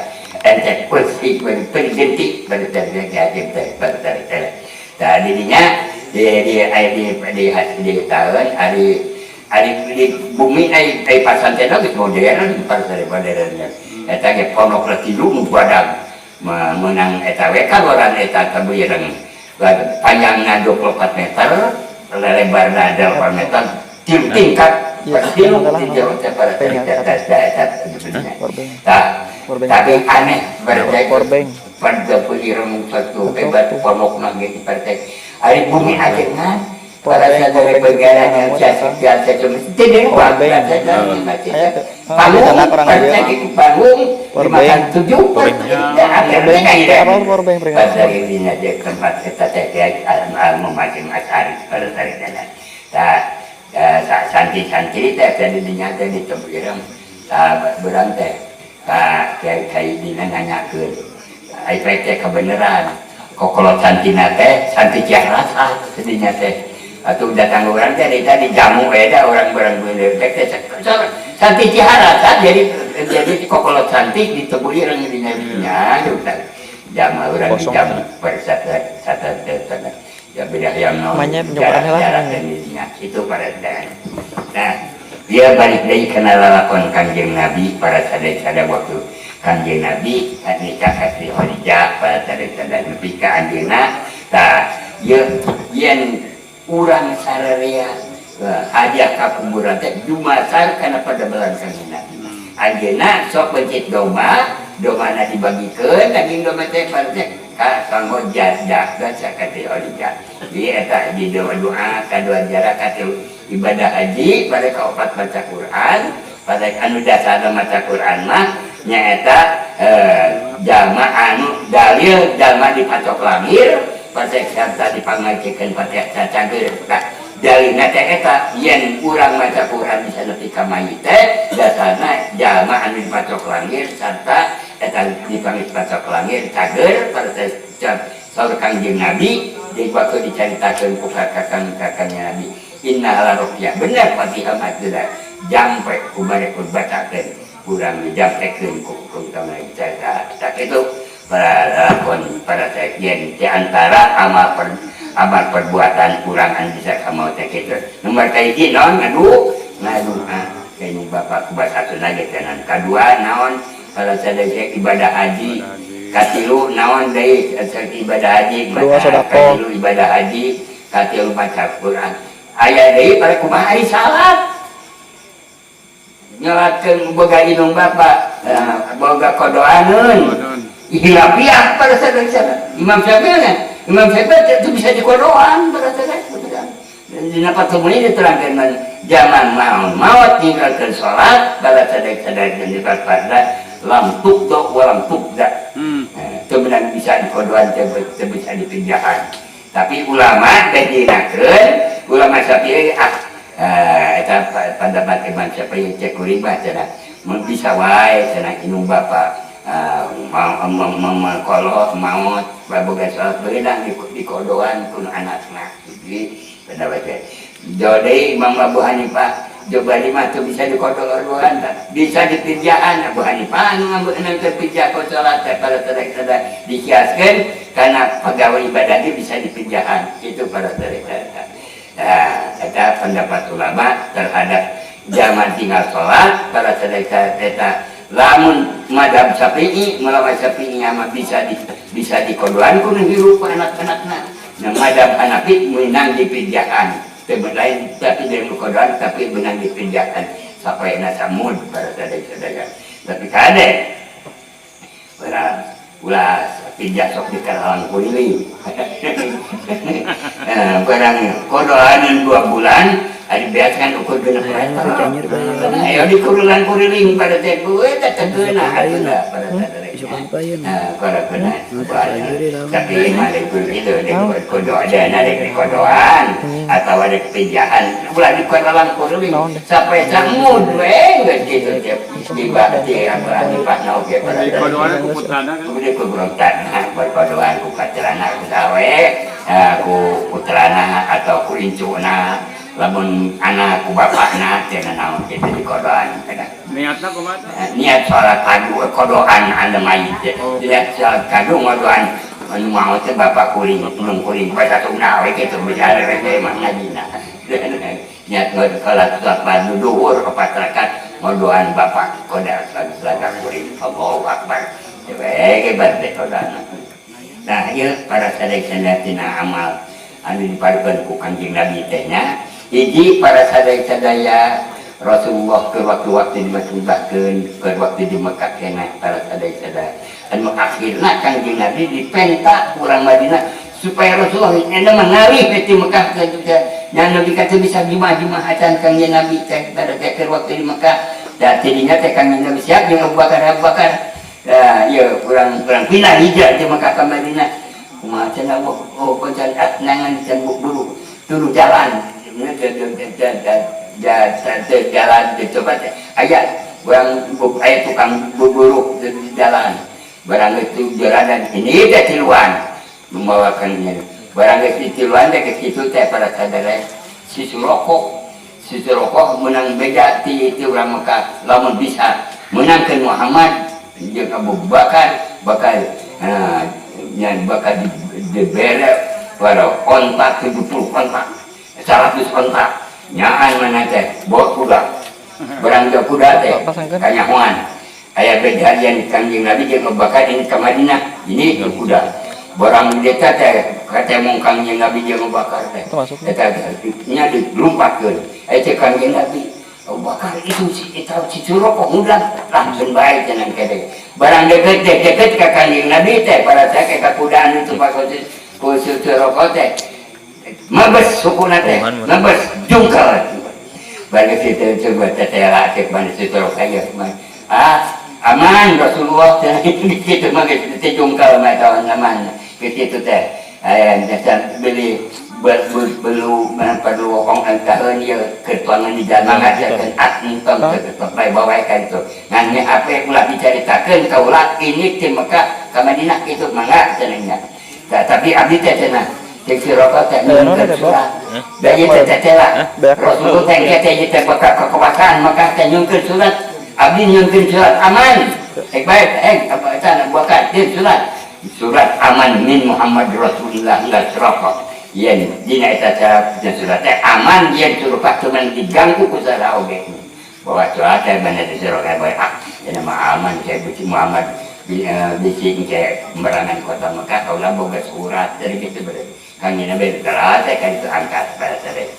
ente pesik pergenti pada tadi Ki Hasyim teh pada tadi teh. Tah didinya di di di di tahun ari ari di bumi ai ai pasantren geus modern pada tadi modernnya eta ge pondok tilu nu badag menang eta we kaluaran eta Tebu Ireng panjangna 24 meter, lebarna 8 meter, tilu tingkat, tilu di jero teh pada tadi eta tah. Tapi aneh pada Tebu Ireng satu hebat pondokna ge pada ari bumi ajengan pada sadar perjalanan biasa cuma tidak panggung panggung dimakan tujuh pada ini aja tempat kita teh almarhum Asy'ari pada tadi tah santri-santri teh tadi dinya teh di Tebu Ireng tah berang teh ka Kiai Kiai dina nanyakeun ai teh kebenaran kokolot santina teh santi Ciharasa sedinya teh atau datang orang teh dari tadi jamu beda orang barang bener teh santi Ciharasa jadi kokolot santi di Tebu Ireng dinya dinya jamu orang di jamu pada satu ya beda yang mau jarak dan itu pada nah dia balik lagi kena lalakon Kangjeng Nabi pada sada-sada waktu Kangjeng Nabi nikah ka Siti Khadijah pada sada-sada nepi ka anjeunna tah yen urang sararea hadiah ka kuburan teh dumasar kana padamelan Kangjeng Nabi. Anjeunna sok pencit domba, dombana dibagikeun daging domba teh pada teh ka kanggo jadah ka Siti Khadijah. Di eta di doa doa kadua jarak katilu ibadah haji pada kaopat baca Quran pada anu dasarna maca Quran mah nyaeta jalma anu dalil jalma dipacok langir pada serta dipangajikeun Fatihah cacageur. Tah dalilna teh eta yen urang maca Quran bisa nepi ka mayit teh dasarna jalma anu dipacok langir sarta eta dipanggil pacok langir cager pada saur Kangjeng Nabi di waktu dicaritakeun ku kakang-kakangnya Nabi inna ala ruqyah bener Fatihah mah jampe ku bare ku bacakeun urang dijampekeun ku utama dicarita tak itu para lakon para yen di antara amal perbuatan kurang anu bisa kamu teh kitu. Nomor kahiji naon? Ngadu ngadoa kayaknya bapak kubasa lagi tenan. Kadua naon para sadaya? Ibadah haji. Katilu naon deui ibadah haji? Kedua, sedekah. Katilu ibadah haji, katilu maca Quran. Aya deui pada kumaha ari salat nyolatkeun boga indung bapa, boga kodoaneun hilafiah pada sadaya. Imam Syafi'i kan Imam Syafi'i itu bisa dikodoan pada sadaya. Dina Fathul Muin diterangkan man zaman maut maut tinggalkan salat pada sadaya dan pada lam tuqda wa lam tubda. Itu benar bisa dikodoan, itu bisa dipinjahan. Tapi ulama teh dinakeun ulama Syafi'i ah Eta pendapat Imam Syafi'i cek kuring mah cenah mun bisa wae cenah indung bapa mau kolot maot baboga salat beunang dikodoan ku anakna. Jadi pendapat teh. Jadi Imam Abu Hanifah coba lima tu bisa dikodoan bisa dipinjaan Abu Hanifah anu ngambil terpijak ku salat teh pada sadaya dikiaskeun karena pegawai ibadah ge bisa dipinjaan itu pada sadaya. Nah, eta pendapat ulama terhadap zaman tinggal sholat para sadaya eta lamun madhab Syafi'i melawan Syafi'i mah bisa dikodoan ku nu hirup anak-anakna. Nah, madhab Hanafi meunang dipinjakan. Teu lain tapi dari kodoan tapi menang dipinjakan sampai samud para sadaya. Tapi kade ulah ulah pinjah sok di karalang kuliling. Barang kodoanan 2 bulan ari beas kan ukur genep reta. Ayo di kurulan kuriling pada teh gue teh tegeuna atuh pada teh. Nah, kalau kena tapi malik itu di kodoan ada di kodoan atau ada kepinjahan ulah di karalang kuriling sampai samud we geus kitu teh di bakti Abu Hanifah na oge pada Di kodoan ku putrana kan. Udah ku berontak, berkodoan ku kacelana ku sawe, ku putrana atau ku incuna, lamun anak ku bapakna teh naon kitu di kodoan. Niatna kumaha teh? Niat sholat kadu kodoan anda mayit teh. Niat sholat kadu ngodoan anu mau teh bapak kuring, belum kuring pada satuna we kitu bicara we teh mah ngajina. Niat ngodoan sholat sholat fardu duhur 4 rakaat ngodoan bapak koda sholat kuring Allahu Akbar. Hebat deh kodoan. Nah, ieu para sadaya tina amal anu dipadukeun ku Kanjeng Nabi teh nya. Hiji para sadaya Rasulullah ke waktu-waktu dimasubahkeun, ke waktu di Mekah keneh para sadaya. Anu akhirna Kanjeng Nabi dipenta ku urang Madinah supaya Rasulullah nya mengalih ti Mekah ke Jogja. Nya Nabi kata bisa jumah-jumah acan Kanjeng Nabi teh pada teh ke waktu di Mekah. Da tidinya teh Kanjeng Nabi siap jeung Abu Bakar, Abu Bakar. Nah, ieu urang pindah hijrah ti Mekah ka Madinah. Kumaha cenah oh koncan nangan can buru turu jalan. Jalan dicoba teh. Aya urang aya tukang buburu di jalan. Barang itu jalanan ini teh tiluan membawakannya. Barang itu tiluan teh ke situ teh pada sadar si Suroko. Si Suroko menang beda ti urang Mekah lamun bisa menangkan Muhammad jeung Abu Bakar bakal yang bakal dibere pada onta 70 onta 100 onta nyaan mana teh bawa kuda barang jauh kuda teh kanyahoan aya beda yang Kanjeng Nabi jeung Abu Bakar ini ka Madinah ini kuda barang deta teh katemong Kanjeng Nabi jeung Abu Bakar teh eta nya dilumpatkeun aya teh Kanjeng Nabi Abu Bakar itu si eta si Suroko ngundang langsung bae cenah kede barang deket deket ka Kanjeng Nabi teh para teh ka kudaan itu pak ku Suroko teh mabes sukuna teh mabes jungkal barang kitu coba teh teh laki mana si Suroko aya ah aman Rasulullah teh kitu mah geus teh jungkal mah taon aman kitu teh aya beli belu perlu kong angkahan ieu ketuangan di jalan ngajarkeun entong sampai bawa kan itu ngan apa ulah dicaritakeun ka ulah ini ti Mekah ka Madinah kitu mangga cenah nya. Tapi abdi teh cenah cek si rokok teh nyungkeun surat da ieu teh teh lah Rasulullah teh engke teh ieu teh bakal kekuasaan Mekah teh nyungkeun surat abdi nyungkeun surat aman baik apa eta bakal teh surat surat aman min Muhammad Rasulillah ila rokok yen dina eta cara surat teh aman yen suruh cuman diganggu ku saha oge bahwa surat teh mana teh surat bae ah cenah mah aman cek Gusti Muhammad bisi engke merangan kota Mekah kaula boga surat jadi kitu berarti Kanjeng Nabi teh kan itu angkat pada sare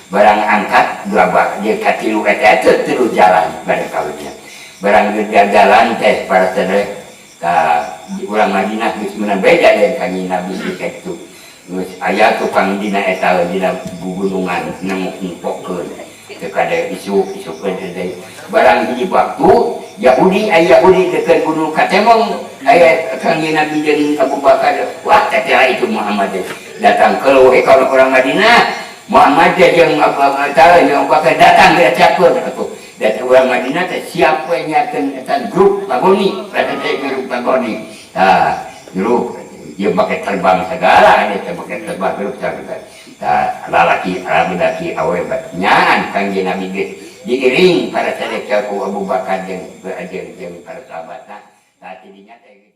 barang angkat dua bak dia katilu eta teh terus jalan pada kaulnya barang jalan teh para sare ka urang Madinah geus meunang beda jeung Kanjeng Nabi kitu geus aya tukang dina eta dina gugunungan nemu empokeun teu kada isu-isukeun teh barang hiji waktu Yahudi aya Yahudi deukeut gunung katemong aya Kanjeng Nabi jeung Abu Bakar wah teh itu Muhammad datang keluh ka urang Madinah Muhammad teh jeung Abu Bakar datang ke siapa aku. Dan orang Madinah teh siapa yang nyiapkeun eta grup pagoni, eta teh grup pagoni. Tah, grup dia pakai terbang segala, dia teh pakai terbang grup segala. Tah, lalaki, lalaki awe nyaan Kangjeng Nabi geus diiring para sadaya ku Abu Bakar jeung jeung jeung para sahabatna. Tah, tidinya teh.